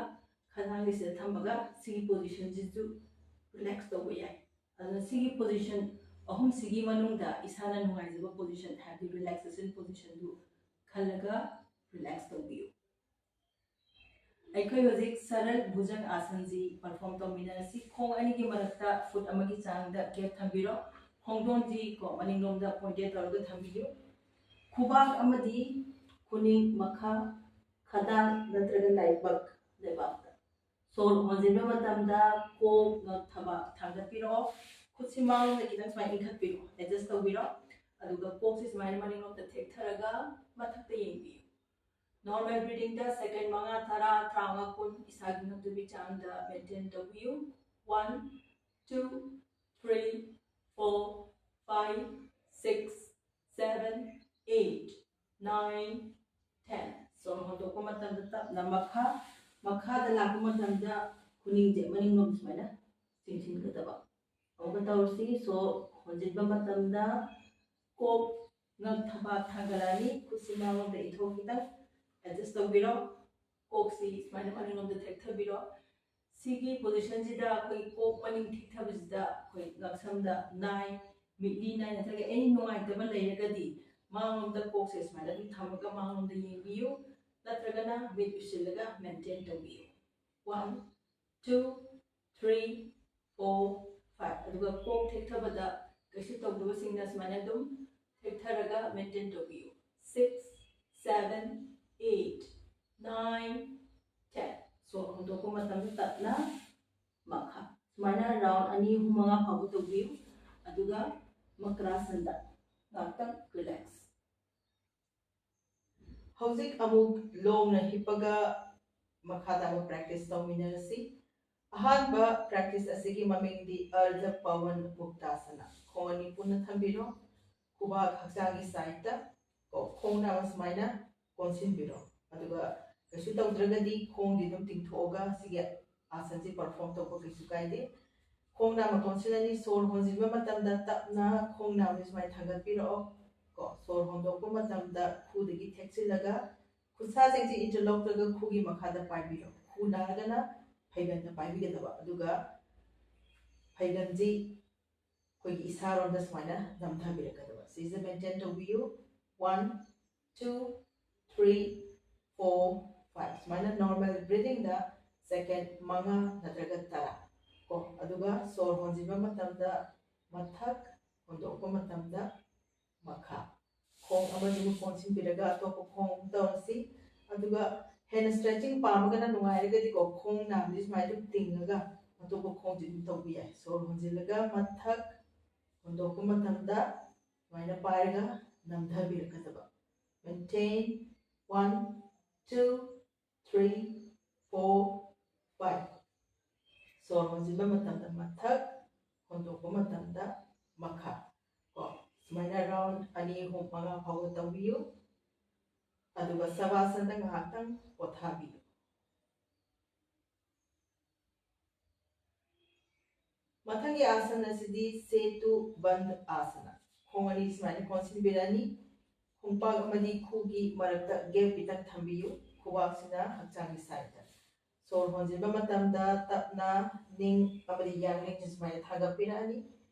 ꯈꯗꯥꯡꯒꯤꯁꯤꯗ ꯊꯝꯃꯒ ꯁꯤꯒꯤ ꯄꯣꯖꯤꯁꯟꯁꯤꯁꯨ ꯔꯤꯂꯦꯛꯁ ꯇꯧꯕ ꯌꯥꯏ꯫ ꯑꯗꯨꯅ ꯁꯤꯒꯤ ꯄꯣꯖꯤꯁꯟ ꯑꯍꯨꯝꯁꯤꯒꯤ ꯃꯅꯨꯡꯗ ꯏꯁꯥꯅ ꯅꯨꯡꯉꯥꯏꯖꯕ ꯄꯣꯖꯤꯁꯟ, ꯍꯥꯏꯕꯗꯤ ꯔꯤꯂꯦꯛꯁꯦꯁꯟ ꯄꯣꯖꯤꯁꯟꯗꯨ ꯈꯜꯂꯒ ꯔꯤꯂꯦꯛꯁ ꯇꯧꯕꯤꯌꯨ꯫ ꯑꯩꯈꯣꯏ ꯍꯧꯖꯤꯛ ꯁꯔꯜ ꯚꯨꯖꯪ ꯑꯥꯁꯟꯁꯤ ꯄꯔꯐꯣꯝ ꯇꯧꯃꯤꯟꯅꯔꯁꯤ꯫ ꯈꯣꯡ ꯑꯅꯤꯒꯤ ꯃꯔꯛꯇ ꯐꯨꯠ ꯑꯃꯒꯤ ꯆꯥꯡꯗ ꯒꯦꯞ ꯊꯝꯕꯤꯔꯣ꯫ ꯈꯣꯡꯗꯣꯟꯁꯤ ꯀꯣ ꯃꯅꯤꯡꯂꯣꯝꯗ ꯄꯣꯏꯟꯇꯦꯠ ꯇꯧꯔꯒ ꯊꯝꯕꯤꯌꯨ꯫ ꯈꯨꯕꯥꯛ ꯑꯃꯗꯤ ꯈꯨꯅꯤꯡ ꯃꯈꯥ, ꯈꯗꯥꯡ ꯅꯠꯇ꯭ꯔꯒ ꯂꯥꯏꯕꯛ ꯂꯩꯕꯥꯛꯇ꯫ ꯁꯣꯔ ꯍꯣꯟꯖꯤꯟꯕ ꯃꯇꯝꯗ ꯀꯣꯛ, ꯉꯛ, ꯊꯕꯥꯛ ꯊꯥꯡꯒꯠꯄꯤꯔꯣ꯫ ꯈꯨꯠꯁꯤ ꯃꯥꯡꯂꯣꯝꯗ ꯈꯤꯇꯪ ꯁꯨꯃꯥꯏꯅ ꯏꯟꯈꯠꯄꯤꯔꯣ, ꯑꯦꯗꯖꯁ ꯇꯧꯕꯤꯔꯣ꯫ ꯑꯗꯨꯒ ꯀꯣꯛꯁꯤ ꯁꯨꯃꯥꯏꯅ ꯃꯅꯤꯡꯂꯣꯝꯗ ꯊꯦꯛꯊꯔꯒ ꯃꯊꯛꯇ ꯌꯦꯡꯕꯤꯌꯨ꯫ ꯅꯣꯔꯃꯦꯜ ꯕ꯭ꯔꯤꯗꯤꯡꯗ ꯁꯦꯀꯦꯟ ꯃꯉꯥ, ꯇꯔꯥ, ꯇꯔꯥꯃꯉꯥ, ꯀꯨꯟ ꯏꯁꯥꯒꯤ ꯉꯝꯖꯕꯤ ꯆꯥꯡꯗ ꯃꯦꯟꯇꯦꯟ ꯇꯧꯕꯤꯌꯨ꯫ One, two, three, four, five, six, seven, eight, nine, ten꯫ ꯁꯣꯔ ꯍꯣꯟꯗꯣꯛꯄ ꯃꯇꯝꯗ ꯇꯞꯅ ꯃꯈꯥ, ꯃꯈꯥꯗ ꯂꯥꯛꯄ ꯃꯇꯝꯗ ꯈꯨꯅꯤꯡꯁꯦ ꯃꯅꯤꯡꯂꯣꯝ ꯁꯨꯃꯥꯏꯅ ꯆꯤꯡꯁꯤꯟꯒꯗꯕ꯫ ꯑꯃꯨꯛꯀ ꯇꯧꯔꯁꯤ꯫ ꯁꯣꯔ ꯍꯣꯟꯖꯤꯟꯕ ꯃꯇꯝꯗ ꯀꯣꯛ, ꯉꯛ, ꯊꯕꯥꯛ ꯊꯥꯡꯒꯠꯂꯛꯑꯅꯤ꯫ ꯈꯨꯠꯁꯤ ꯃꯥꯡꯂꯣꯝꯗ ꯏꯟꯊꯣꯛ, ꯈꯤꯇꯪ ꯑꯦꯗꯖꯁ ꯇꯧꯕꯤꯔꯣ꯫ ꯀꯣꯛꯁꯤ ꯁꯨꯃꯥꯏꯅ ꯃꯅꯤꯡꯂꯣꯝꯗ ꯊꯦꯛꯊꯕꯤꯔꯣ꯫ ꯁꯤꯒꯤ ꯄꯣꯖꯤꯁꯟꯁꯤꯗ ꯑꯩꯈꯣꯏ ꯀꯣꯛ ꯃꯅꯤꯡ ꯊꯦꯛꯊꯕꯁꯤꯗ ꯑꯩꯈꯣꯏ ꯉꯛꯁꯝꯗ ꯅꯥꯏ, ꯃꯤꯠꯂꯤ ꯅꯥꯏ, ꯅꯠꯇ꯭ꯔꯒ ꯑꯦꯅꯤ ꯅꯨꯡꯉꯥꯏꯇꯕ ꯂꯩꯔꯒꯗꯤ ꯃꯥꯡꯂꯣꯝꯗ ꯀꯣꯛꯁꯦ ꯁꯨꯃꯥꯏꯅ ꯑꯗꯨꯝ ꯊꯝꯃꯒ ꯃꯥꯡꯂꯣꯝꯗ ꯌꯦꯡꯕꯤꯌꯨ, ꯅꯠꯇ꯭ꯔꯒꯅ ꯃꯤꯠ ꯎꯏꯁꯤꯜꯂꯒ ꯃꯦꯟꯇꯦꯟ ꯇꯧꯕꯤꯌꯨ꯫ One, two, three, four, five꯫ ꯑꯗꯨꯒ ꯀꯣꯛ ꯊꯦꯛꯊꯕꯗ ꯀꯩꯁꯨ ꯇꯧꯗꯕꯁꯤꯡꯅ ꯁꯨꯃꯥꯏꯅ ꯑꯗꯨꯝ ꯊꯦꯛꯊꯔꯒ ꯃꯦꯟꯇꯦꯟ ꯇꯧꯕꯤꯌꯨ꯫ Six, seven, eight, nine, ten꯫ ꯁꯣꯔ ꯍꯣꯟꯗꯣꯛꯄ ꯃꯇꯝꯗ ꯇꯞꯅ ꯃꯈꯥ꯫ ꯁꯨꯃꯥꯏꯅ ꯔꯥꯎꯟ ꯑꯅꯤ, ꯑꯍꯨꯝ, ꯃꯉꯥ ꯐꯥꯎꯕ ꯇꯧꯕꯤꯌꯨ꯫ ꯑꯗꯨꯒ ꯃꯀ꯭ꯔꯥꯁꯟꯗ ꯉꯥꯛꯇꯪ ꯔꯤꯂꯦꯛꯁ꯫ ꯍꯧꯖꯤꯛ ꯑꯃꯨꯛ ꯂꯣꯡꯅ ꯍꯤꯞꯄꯒ ꯃꯈꯥ ꯇꯥꯕ ꯄ꯭ꯔꯦꯛꯇꯤꯁ ꯇꯧꯃꯤꯟꯅꯔꯁꯤ꯫ ꯑꯍꯥꯟꯕ ꯄ꯭ꯔꯦꯛꯇꯤꯁ ꯑꯁꯤꯒꯤ ꯃꯃꯤꯡꯗꯤ ꯑꯔꯙ ꯄꯋꯟ ꯃꯨꯛꯇꯥꯁꯅ꯫ ꯈꯣꯡ ꯑꯅꯤ ꯄꯨꯟꯅ ꯊꯝꯕꯤꯔꯣ꯫ ꯈꯨꯕꯥꯛ ꯍꯛꯆꯥꯡꯒꯤ ꯁꯥꯏꯗꯇ ꯀꯣ, ꯈꯣꯡ ꯅꯥꯝꯃ ꯁꯨꯃꯥꯏꯅ ꯀꯣꯟꯁꯤꯟꯕꯤꯔꯣ꯫ ꯑꯗꯨꯒ ꯀꯩꯁꯨ ꯇꯧꯗ꯭ꯔꯒꯗꯤ ꯈꯣꯡꯗꯤ ꯑꯗꯨꯝ ꯇꯤꯡꯊꯣꯛꯑꯒ ꯁꯤꯒꯤ ꯑꯥꯁꯟꯁꯤ ꯄꯔꯐꯣꯔꯝ ꯇꯧꯕ ꯀꯩꯁꯨ ꯀꯥꯏꯗꯦ꯫ ꯈꯣꯡ ꯅꯥꯝꯃ ꯀꯣꯟꯁꯤꯜꯂꯅꯤ꯫ ꯁꯣꯔ ꯍꯣꯟꯖꯤꯟꯕ ꯃꯇꯝꯗ ꯇꯞꯅ ꯈꯣꯡ ꯅꯥꯝꯃ ꯁꯨꯃꯥꯏꯅ ꯊꯥꯡꯒꯠꯄꯤꯔꯛꯑꯣ꯫ ꯀꯣ, ꯁꯣꯔ ꯍꯣꯟꯗꯣꯛꯄ ꯃꯇꯝꯗ ꯈꯨꯗꯒꯤ ꯊꯦꯛꯆꯤꯜꯂꯒ ꯈꯨꯠꯁꯥꯁꯤꯡꯁꯤ ꯏꯟꯇꯔꯂꯣꯛ ꯇꯧꯔꯒ ꯈꯨꯒꯤ ꯃꯈꯥꯗ ꯄꯥꯏꯕꯤꯔꯣ꯫ ꯈꯨ ꯅꯥꯔꯒꯅ ꯐꯩꯒꯟꯗ ꯄꯥꯏꯕꯤꯒꯗꯕ, ꯑꯗꯨꯒ ꯐꯩꯒꯟꯁꯤ ꯑꯩꯈꯣꯏꯒꯤ ꯏꯁꯥꯔꯣꯝꯗ ꯁꯨꯃꯥꯏꯅ ꯅꯝꯊꯕꯤꯔꯛꯀꯗꯕ꯫ ꯁꯤꯁꯦ ꯃꯦꯟꯇꯦꯟ ꯇꯧꯕꯤꯌꯨ꯫ One, two, three, four, five꯫ ꯁꯨꯃꯥꯏꯅ ꯅꯣꯔꯃꯦꯜ ꯕ꯭ꯔꯤꯗꯤꯡꯗ ꯁꯦꯀꯦꯟ ꯃꯉꯥ ꯅꯠꯇ꯭ꯔꯒ ꯇꯔꯥ ꯀꯣ꯫ ꯑꯗꯨꯒ ꯁꯣꯔ ꯍꯣꯟꯖꯤꯟꯕ ꯃꯇꯝꯗ ꯃꯊꯛ, ꯍꯣꯟꯗꯣꯛꯄ ꯃꯇꯝꯗ ꯃꯈꯥ꯫ ꯈꯣꯡ ꯑꯃꯁꯤꯕꯨ ꯀꯣꯟꯁꯤꯟꯕꯤꯔꯒ ꯑꯇꯣꯞꯄ ꯈꯣꯡ ꯑꯃꯨꯛ ꯇꯧꯔꯁꯤ꯫ ꯑꯗꯨꯒ ꯍꯦꯟꯅ ꯁ꯭ꯇꯔꯦꯆꯤꯡ ꯄꯥꯝꯃꯒꯅ, ꯅꯨꯡꯉꯥꯏꯔꯒꯗꯤꯀꯣ, ꯈꯣꯡ ꯅꯥꯝꯁꯤ ꯁꯨꯃꯥꯏꯅ ꯑꯗꯨꯝ ꯇꯤꯡꯉꯒ ꯑꯇꯣꯞꯄ ꯈꯣꯡꯁꯤ ꯑꯗꯨꯝ ꯇꯧꯕ ꯌꯥꯏ꯫ ꯁꯣꯔ ꯍꯣꯟꯖꯤꯜꯂꯒ ꯃꯊꯛ, ꯍꯣꯟꯗꯣꯛꯄ ꯃꯇꯝꯗ ꯁꯨꯃꯥꯏꯅ ꯄꯥꯏꯔꯒ ꯅꯝꯊꯕꯤꯔꯛꯀꯗꯕ꯫ Maintain. One, two, three, four, five꯫ ꯁꯣꯔ ꯍꯣꯟꯖꯤꯟꯕ ꯃꯇꯝꯗ ꯃꯊꯛ, ꯍꯣꯟꯗꯣꯛꯄ ꯃꯇꯝꯗ ꯃꯈꯥ꯫ ꯀꯣ, ꯁꯨꯃꯥꯏꯅ ꯔꯥꯎꯟ ꯑꯅꯤ, ꯑꯍꯨꯝ, ꯃꯉꯥ ꯐꯥꯎꯕ ꯇꯧꯕꯤꯌꯨ꯫ ꯑꯗꯨꯒ ꯁꯕꯥꯁꯟꯗ ꯉꯥꯏꯍꯥꯛꯇꯪ ꯄꯣꯊꯥꯕꯤꯌꯨ꯫ ꯃꯊꯪꯒꯤ ꯑꯥꯁꯟ ꯑꯁꯤꯗꯤ ꯁꯦꯇꯨ ꯕꯟꯗ ꯑꯥꯁꯅ꯫ ꯈꯣꯡ ꯑꯅꯤ ꯁꯨꯃꯥꯏꯅ ꯀꯣꯟꯁꯤꯟꯕꯤꯔꯅꯤ꯫ ꯈꯣꯡꯄꯥꯛ ꯑꯃꯗꯤ ꯈꯨꯒꯤ ꯃꯔꯛꯇ ꯒꯦꯞ ꯈꯤꯇꯪ ꯊꯝꯕꯤꯌꯨ꯫ ꯈꯨꯕꯥꯛꯁꯤꯅ ꯍꯛꯆꯥꯡꯒꯤ ꯁꯥꯏꯗꯇ꯫ ꯁꯣꯔ ꯍꯣꯟꯖꯤꯟꯕ ꯃꯇꯝꯗ ꯇꯞꯅ ꯅꯤꯡ ꯑꯃꯗꯤ ꯌꯥꯡꯂꯦꯟꯁꯤ ꯁꯨꯃꯥꯏꯅ ꯊꯥꯒꯠꯄꯤꯔꯛꯑꯅꯤ꯫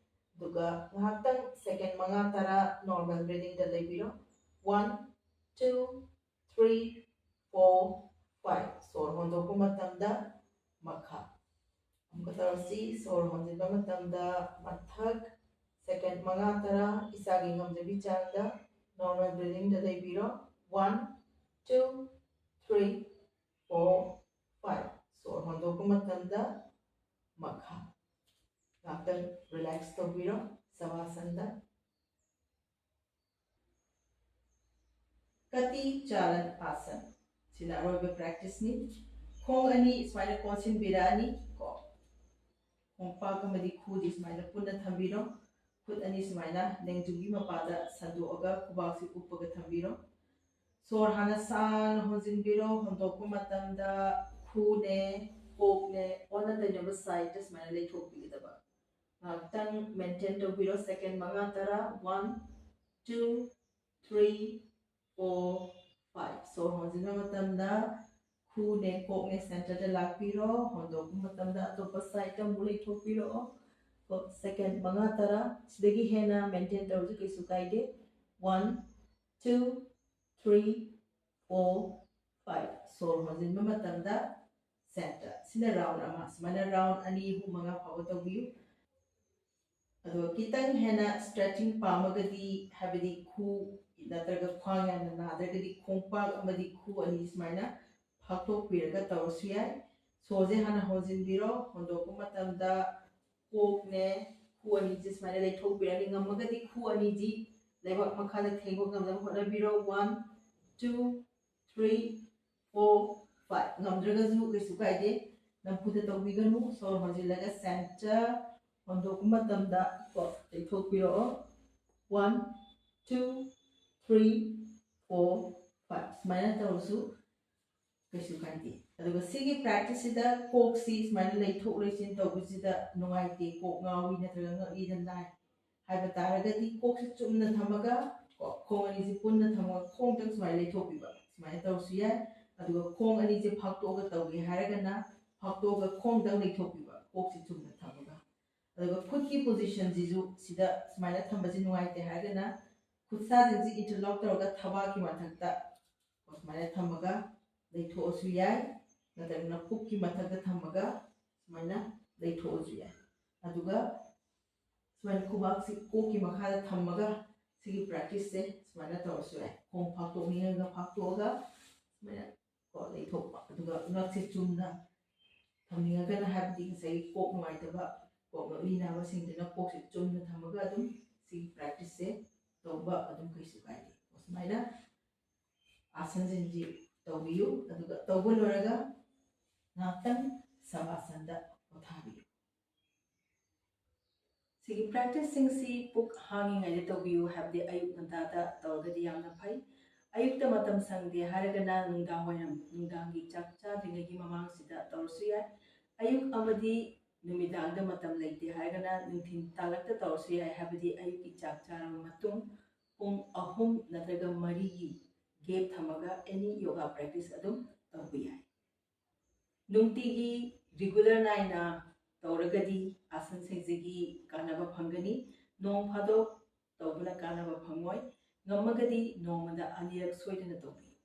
ꯑꯗꯨꯒ ꯉꯥꯏꯍꯥꯛꯇꯪ ꯁꯦꯀꯦꯟ ꯃꯉꯥ ꯇꯔꯥ ꯅꯣꯔꯃꯦꯜ ꯕ꯭ꯔꯤꯗꯤꯡꯗ ꯂꯩꯕꯤꯔꯣ꯫ One, two, three, four, five. ꯁꯣꯔ ꯍꯣꯟꯗꯣꯛꯄ ꯃꯇꯝꯗ ꯃꯈꯥ꯫ ꯑꯃꯨꯛꯀ ꯇꯧꯔꯁꯤ꯫ ꯁꯣꯔ ꯍꯣꯟꯖꯤꯟꯕ ꯃꯇꯝꯗ ꯃꯊꯛ꯫ ꯁꯦꯀꯦꯟ ꯃꯉꯥ ꯇꯔꯥ ꯏꯁꯥꯒꯤ ꯉꯝꯖꯕꯤ ꯆꯥꯡꯗ ꯅꯣꯔꯃꯦꯜ ꯕ꯭ꯔꯤꯗꯤꯡꯗ ꯂꯩꯕꯤꯔꯣ꯫ One, two, three, four, five. ꯁꯣꯔ ꯍꯣꯟꯗꯣꯛꯄ ꯃꯇꯝꯗ ꯃꯈꯥ꯫ ꯉꯥꯛꯇꯪ ꯔꯤꯂꯦꯛꯁ ꯇꯧꯕꯤꯔꯣ ꯁꯕꯥꯁꯟꯗ꯫ ꯀꯇꯤ ꯆꯥꯔꯟ ꯑꯥꯁꯟ꯫ ꯁꯤꯅ ꯑꯔꯣꯏꯕ ꯄ꯭ꯔꯦꯛꯇꯤꯁꯅꯤ꯫ ꯈꯣꯡ ꯑꯅꯤ ꯁꯨꯃꯥꯏꯅ ꯀꯣꯟꯁꯤꯟꯕꯤꯔꯛꯑꯅꯤ ꯀꯣ꯫ ꯈꯣꯡꯄꯥꯛ ꯑꯃꯗꯤ ꯈꯨꯗꯤ ꯁꯨꯃꯥꯏꯅ ꯄꯨꯟꯅ ꯊꯝꯕꯤꯔꯣ꯫ ꯈꯨꯠ ꯑꯅꯤ ꯁꯨꯃꯥꯏꯅ ꯂꯦꯡꯖꯨꯝꯒꯤ ꯃꯄꯥꯗ ꯁꯟꯗꯣꯛꯑꯒ ꯈꯨꯕꯥꯛꯁꯤ ꯎꯞꯄꯒ ꯊꯝꯕꯤꯔꯣ꯫ ꯁꯣꯔ ꯍꯥꯟꯅ ꯁꯥꯡꯅ ꯍꯣꯟꯖꯤꯟꯕꯤꯔꯣ꯫ ꯍꯣꯟꯗꯣꯛꯄ ꯃꯇꯝꯗ ꯈꯨꯅꯦ, ꯀꯣꯛꯅꯦ, ꯑꯣꯟꯅ ꯇꯩꯅꯕ ꯁꯥꯏꯗꯇ ꯁꯨꯃꯥꯏꯅ ꯂꯩꯊꯣꯛꯄꯤꯒꯗꯕ꯫ ꯉꯥꯏꯍꯥꯛꯇꯪ ꯃꯦꯟꯇꯦꯟ ꯇꯧꯕꯤꯔꯣ, ꯁꯦꯀꯦꯟ ꯃꯉꯥ ꯇꯔꯥ꯫ One, two, three, four, five. ꯁꯣꯔ ꯍꯣꯟꯖꯤꯟꯕ ꯃꯇꯝꯗ ꯈꯨꯅꯦ, ꯀꯣꯛꯅꯦ ꯁꯦꯟꯇꯔꯗ ꯂꯥꯛꯄꯤꯔꯣ꯫ ꯍꯣꯟꯗꯣꯛꯄ ꯃꯇꯝꯗ ꯑꯇꯣꯞꯄ ꯁꯥꯏꯗꯇ ꯑꯃꯨꯛ ꯂꯩꯊꯣꯛꯄꯤꯔꯛꯑꯣ꯫ ꯀꯣ, ꯁꯦꯀꯦꯟ ꯃꯉꯥ ꯇꯔꯥ꯫ ꯁꯤꯗꯒꯤ ꯍꯦꯟꯅ ꯃꯦꯟꯇꯦꯟ ꯇꯧꯔꯁꯨ ꯀꯩꯁꯨ ꯀꯥꯏꯗꯦ꯫ One, two, three, four, five. ꯁꯣꯔ ꯍꯣꯟꯖꯤꯟꯕ ꯃꯇꯝꯗ ꯁꯦꯟꯇꯔ꯫ ꯁꯤꯅ ꯔꯥꯎꯟ ꯑꯃ꯫ ꯁꯨꯃꯥꯏꯅ ꯔꯥꯎꯟ ꯑꯅꯤ, ꯑꯍꯨꯝ, ꯃꯉꯥ ꯐꯥꯎꯕ ꯇꯧꯕꯤꯌꯨ꯫ ꯑꯗꯨꯒ ꯈꯤꯇꯪ ꯍꯦꯟꯅ ꯁ꯭ꯇ꯭ꯔꯦꯆꯤꯡ ꯄꯥꯝꯃꯒꯗꯤ, ꯍꯥꯏꯕꯗꯤ ꯈꯨ ꯅꯠꯇ꯭ꯔꯒ ꯈ꯭ꯋꯥꯡ ꯌꯥꯝꯅ ꯅꯥꯗ꯭ꯔꯒꯗꯤ, ꯈꯣꯡꯄꯥꯛ ꯑꯃꯗꯤ ꯈꯨ ꯑꯅꯤ ꯁꯨꯃꯥꯏꯅ ꯐꯥꯛꯇꯣꯛꯄꯤꯔꯒ ꯇꯧꯔꯁꯨ ꯌꯥꯏ꯫ ꯁꯣꯔꯁꯦ ꯍꯥꯟꯅ ꯍꯣꯟꯖꯤꯟꯕꯤꯔꯣ꯫ ꯍꯣꯟꯗꯣꯛꯄ ꯃꯇꯝꯗ ꯀꯣꯛꯅꯦ, ꯈꯨ ꯑꯅꯤꯁꯦ ꯁꯨꯃꯥꯏꯅ ꯂꯩꯊꯣꯛꯄꯤꯔꯅꯤ꯫ ꯉꯝꯃꯒꯗꯤ ꯈꯨ ꯑꯅꯤꯗꯤ ꯂꯩꯕꯥꯛ ꯃꯈꯥꯗ ꯊꯦꯡꯕ ꯉꯝꯅꯕ ꯍꯣꯠꯅꯕꯤꯔꯣ꯫ One, two, three, four, five. ꯉꯝꯗ꯭ꯔꯒꯁꯨ ꯀꯩꯁꯨ ꯀꯥꯏꯗꯦ, ꯅꯝꯐꯨꯗ ꯇꯧꯕꯤꯒꯅꯨ꯫ ꯁꯣꯔ ꯍꯣꯟꯖꯤꯜꯂꯒ ꯁꯦꯟꯇꯔ, ꯍꯣꯟꯗꯣꯛꯄ ꯃꯇꯝꯗ ꯀꯣ ꯂꯩꯊꯣꯛꯄꯤꯔꯛꯑꯣ꯫ One, two, three, four, five. ꯁꯨꯃꯥꯏꯅ ꯇꯧꯔꯁꯨ ꯀꯩꯁꯨ ꯀꯥꯏꯗꯦ꯫ ꯑꯗꯨꯒ ꯁꯤꯒꯤ ꯄ꯭ꯔꯦꯛꯇꯤꯁꯁꯤꯗ ꯀꯣꯛꯁꯤ ꯁꯨꯃꯥꯏꯅ ꯂꯩꯊꯣꯛ ꯂꯩꯁꯤꯟ ꯇꯧꯕꯁꯤꯗ ꯅꯨꯡꯉꯥꯏꯇꯦ, ꯀꯣꯛ ꯉꯥꯎꯏ ꯅꯠꯇ꯭ꯔꯒ ꯉꯛꯂꯤꯗ ꯅꯥꯏ ꯍꯥꯏꯕ ꯇꯥꯔꯒꯗꯤ, ꯀꯣꯛꯁꯤ ꯆꯨꯝꯅ ꯊꯝꯃꯒ, ꯀꯣ, ꯈꯣꯡ ꯑꯅꯤꯁꯤ ꯄꯨꯟꯅ ꯊꯝꯃꯒ ꯈꯣꯡꯗꯪ ꯁꯨꯃꯥꯏꯅ ꯂꯩꯊꯣꯛꯄꯤꯕ, ꯁꯨꯃꯥꯏꯅ ꯇꯧꯔꯁꯨ ꯌꯥꯏ꯫ ꯑꯗꯨꯒ ꯈꯣꯡ ꯑꯅꯤꯁꯦ ꯐꯥꯛꯇꯣꯛꯑꯒ ꯇꯧꯒꯦ ꯍꯥꯏꯔꯒꯅ ꯐꯥꯛꯇꯣꯛꯑꯒ ꯈꯣꯡꯗꯪ ꯂꯩꯊꯣꯛꯄꯤꯕ, ꯀꯣꯛꯁꯤ ꯆꯨꯝꯅ ꯊꯝꯃꯒ꯫ ꯑꯗꯨꯒ ꯈꯨꯠꯀꯤ ꯄꯣꯖꯤꯁꯟꯁꯤꯁꯨ ꯁꯤꯗ ꯁꯨꯃꯥꯏꯅ ꯊꯝꯕꯁꯤ ꯅꯨꯡꯉꯥꯏꯇꯦ ꯍꯥꯏꯔꯒꯅ ꯈꯨꯠꯁꯥꯁꯤꯡꯁꯤ ꯏꯟꯇꯔꯂꯣꯛ ꯇꯧꯔꯒ ꯊꯕꯥꯛꯀꯤ ꯃꯊꯛꯇ ꯁꯨꯃꯥꯏꯅ ꯊꯝꯃꯒ ꯂꯩꯊꯣꯛꯑꯁꯨ ꯌꯥꯏ, ꯅꯠꯇ꯭ꯔꯒꯅ ꯄꯨꯛꯀꯤ ꯃꯊꯛꯇ ꯊꯝꯃꯒ ꯁꯨꯃꯥꯏꯅ ꯂꯩꯊꯣꯛꯑꯁꯨ ꯌꯥꯏ꯫ ꯑꯗꯨꯒ ꯁꯨꯃꯥꯏꯅ ꯈꯨꯕꯥꯛꯁꯤ ꯀꯣꯛꯀꯤ ꯃꯈꯥꯗ ꯊꯝꯃꯒ ꯁꯤꯒꯤ ꯄ꯭ꯔꯦꯛꯇꯤꯁꯁꯦ ꯁꯨꯃꯥꯏꯅ ꯇꯧꯔꯁꯨ ꯌꯥꯏ꯫ ꯈꯣꯡ ꯐꯥꯛꯇꯣꯛꯅꯤꯡꯉꯒ ꯐꯥꯛꯇꯣꯛꯑꯒ ꯁꯨꯃꯥꯏꯅ, ꯀꯣ, ꯂꯩꯊꯣꯛꯄ꯫ ꯑꯗꯨꯒ ꯉꯛꯁꯦ ꯆꯨꯝꯅ ꯊꯝꯅꯤꯡꯉꯒꯅ, ꯍꯥꯏꯕꯗꯤ ꯉꯁꯥꯏꯒꯤ ꯀꯣꯛ ꯅꯨꯡꯉꯥꯏꯇꯕ, ꯀꯣꯛ ꯉꯛꯂꯤ ꯅꯥꯕꯁꯤꯡꯗꯨꯅ ꯀꯣꯛꯁꯦ ꯆꯨꯝꯅ ꯊꯝꯃꯒ ꯑꯗꯨꯝ ꯁꯤꯒꯤ ꯄ꯭ꯔꯦꯛꯇꯤꯁꯁꯦ ꯇꯧꯕ ꯑꯗꯨꯝ ꯀꯩꯁꯨ ꯀꯥꯏꯗꯦ꯫ ꯁꯨꯃꯥꯏꯅ ꯑꯥꯁꯟꯁꯤꯡꯁꯤ ꯇꯧꯕꯤꯌꯨ꯫ ꯑꯗꯨꯒ ꯇꯧꯕ ꯂꯣꯏꯔꯒ ꯉꯥꯛꯇꯪ ꯁꯕꯥꯁꯟꯗ ꯄꯣꯊꯥꯕꯤꯌꯨ꯫ ꯁꯤꯒꯤ ꯄ꯭ꯔꯦꯛꯇꯤꯁꯁꯤꯡꯁꯤ ꯄꯨꯛ ꯍꯥꯡꯉꯤꯉꯩꯗ ꯇꯧꯕꯤꯌꯨ, ꯍꯥꯏꯕꯗꯤ ꯑꯌꯨꯛ ꯉꯟꯇꯥꯗ ꯇꯧꯔꯒꯗꯤ ꯌꯥꯝꯅ ꯐꯩ꯫ ꯑꯌꯨꯛꯇ ꯃꯇꯝ ꯁꯪꯗꯦ ꯍꯥꯏꯔꯒꯅ ꯅꯨꯡꯗꯥꯡ ꯋꯥꯏꯔꯝ, ꯅꯨꯡꯗꯥꯡꯒꯤ ꯆꯥꯛ ꯆꯥꯗ꯭ꯔꯤꯉꯩꯒꯤ ꯃꯃꯥꯡꯁꯤꯗ ꯇꯧꯔꯁꯨ ꯌꯥꯏ꯫ ꯑꯌꯨꯛ ꯑꯃꯗꯤ ꯅꯨꯃꯤꯗꯥꯡꯗ ꯃꯇꯝ ꯂꯩꯇꯦ ꯍꯥꯏꯔꯒꯅ ꯅꯨꯡꯊꯤꯜ ꯇꯥꯂꯛꯇ ꯇꯧꯔꯁꯨ ꯌꯥꯏ, ꯍꯥꯏꯕꯗꯤ ꯑꯌꯨꯛꯀꯤ ꯆꯥꯛ ꯆꯥꯔꯕ ꯃꯇꯨꯡ ꯄꯨꯡ ꯑꯍꯨꯝ ꯅꯠꯇ꯭ꯔꯒ ꯃꯔꯤꯒꯤ ꯒꯦꯞ ꯊꯝꯃꯒ ꯑꯦꯅꯤ ꯌꯣꯒꯥ ꯄ꯭ꯔꯦꯛꯇꯤꯁ ꯑꯗꯨꯝ ꯇꯧꯕ ꯌꯥꯏ꯫ ꯅꯨꯡꯇꯤꯒꯤ ꯔꯤꯒꯨꯂꯔ ꯅꯥꯏꯅ ꯇꯧꯔꯒꯗꯤ ꯑꯥꯁꯟꯁꯤꯡꯁꯤꯒꯤ ꯀꯥꯟꯅꯕ ꯐꯪꯒꯅꯤ꯫ ꯅꯣꯡ ꯐꯥꯗꯣꯛ ꯇꯧꯕꯅ ꯀꯥꯟꯅꯕ ꯐꯪꯉꯣꯏ꯫ ꯉꯝꯃꯒꯗꯤ ꯅꯣꯡꯃꯗ ꯑꯅꯤꯔꯛ ꯁꯣꯏꯗꯅ ꯇꯧꯕꯤꯌꯨ꯫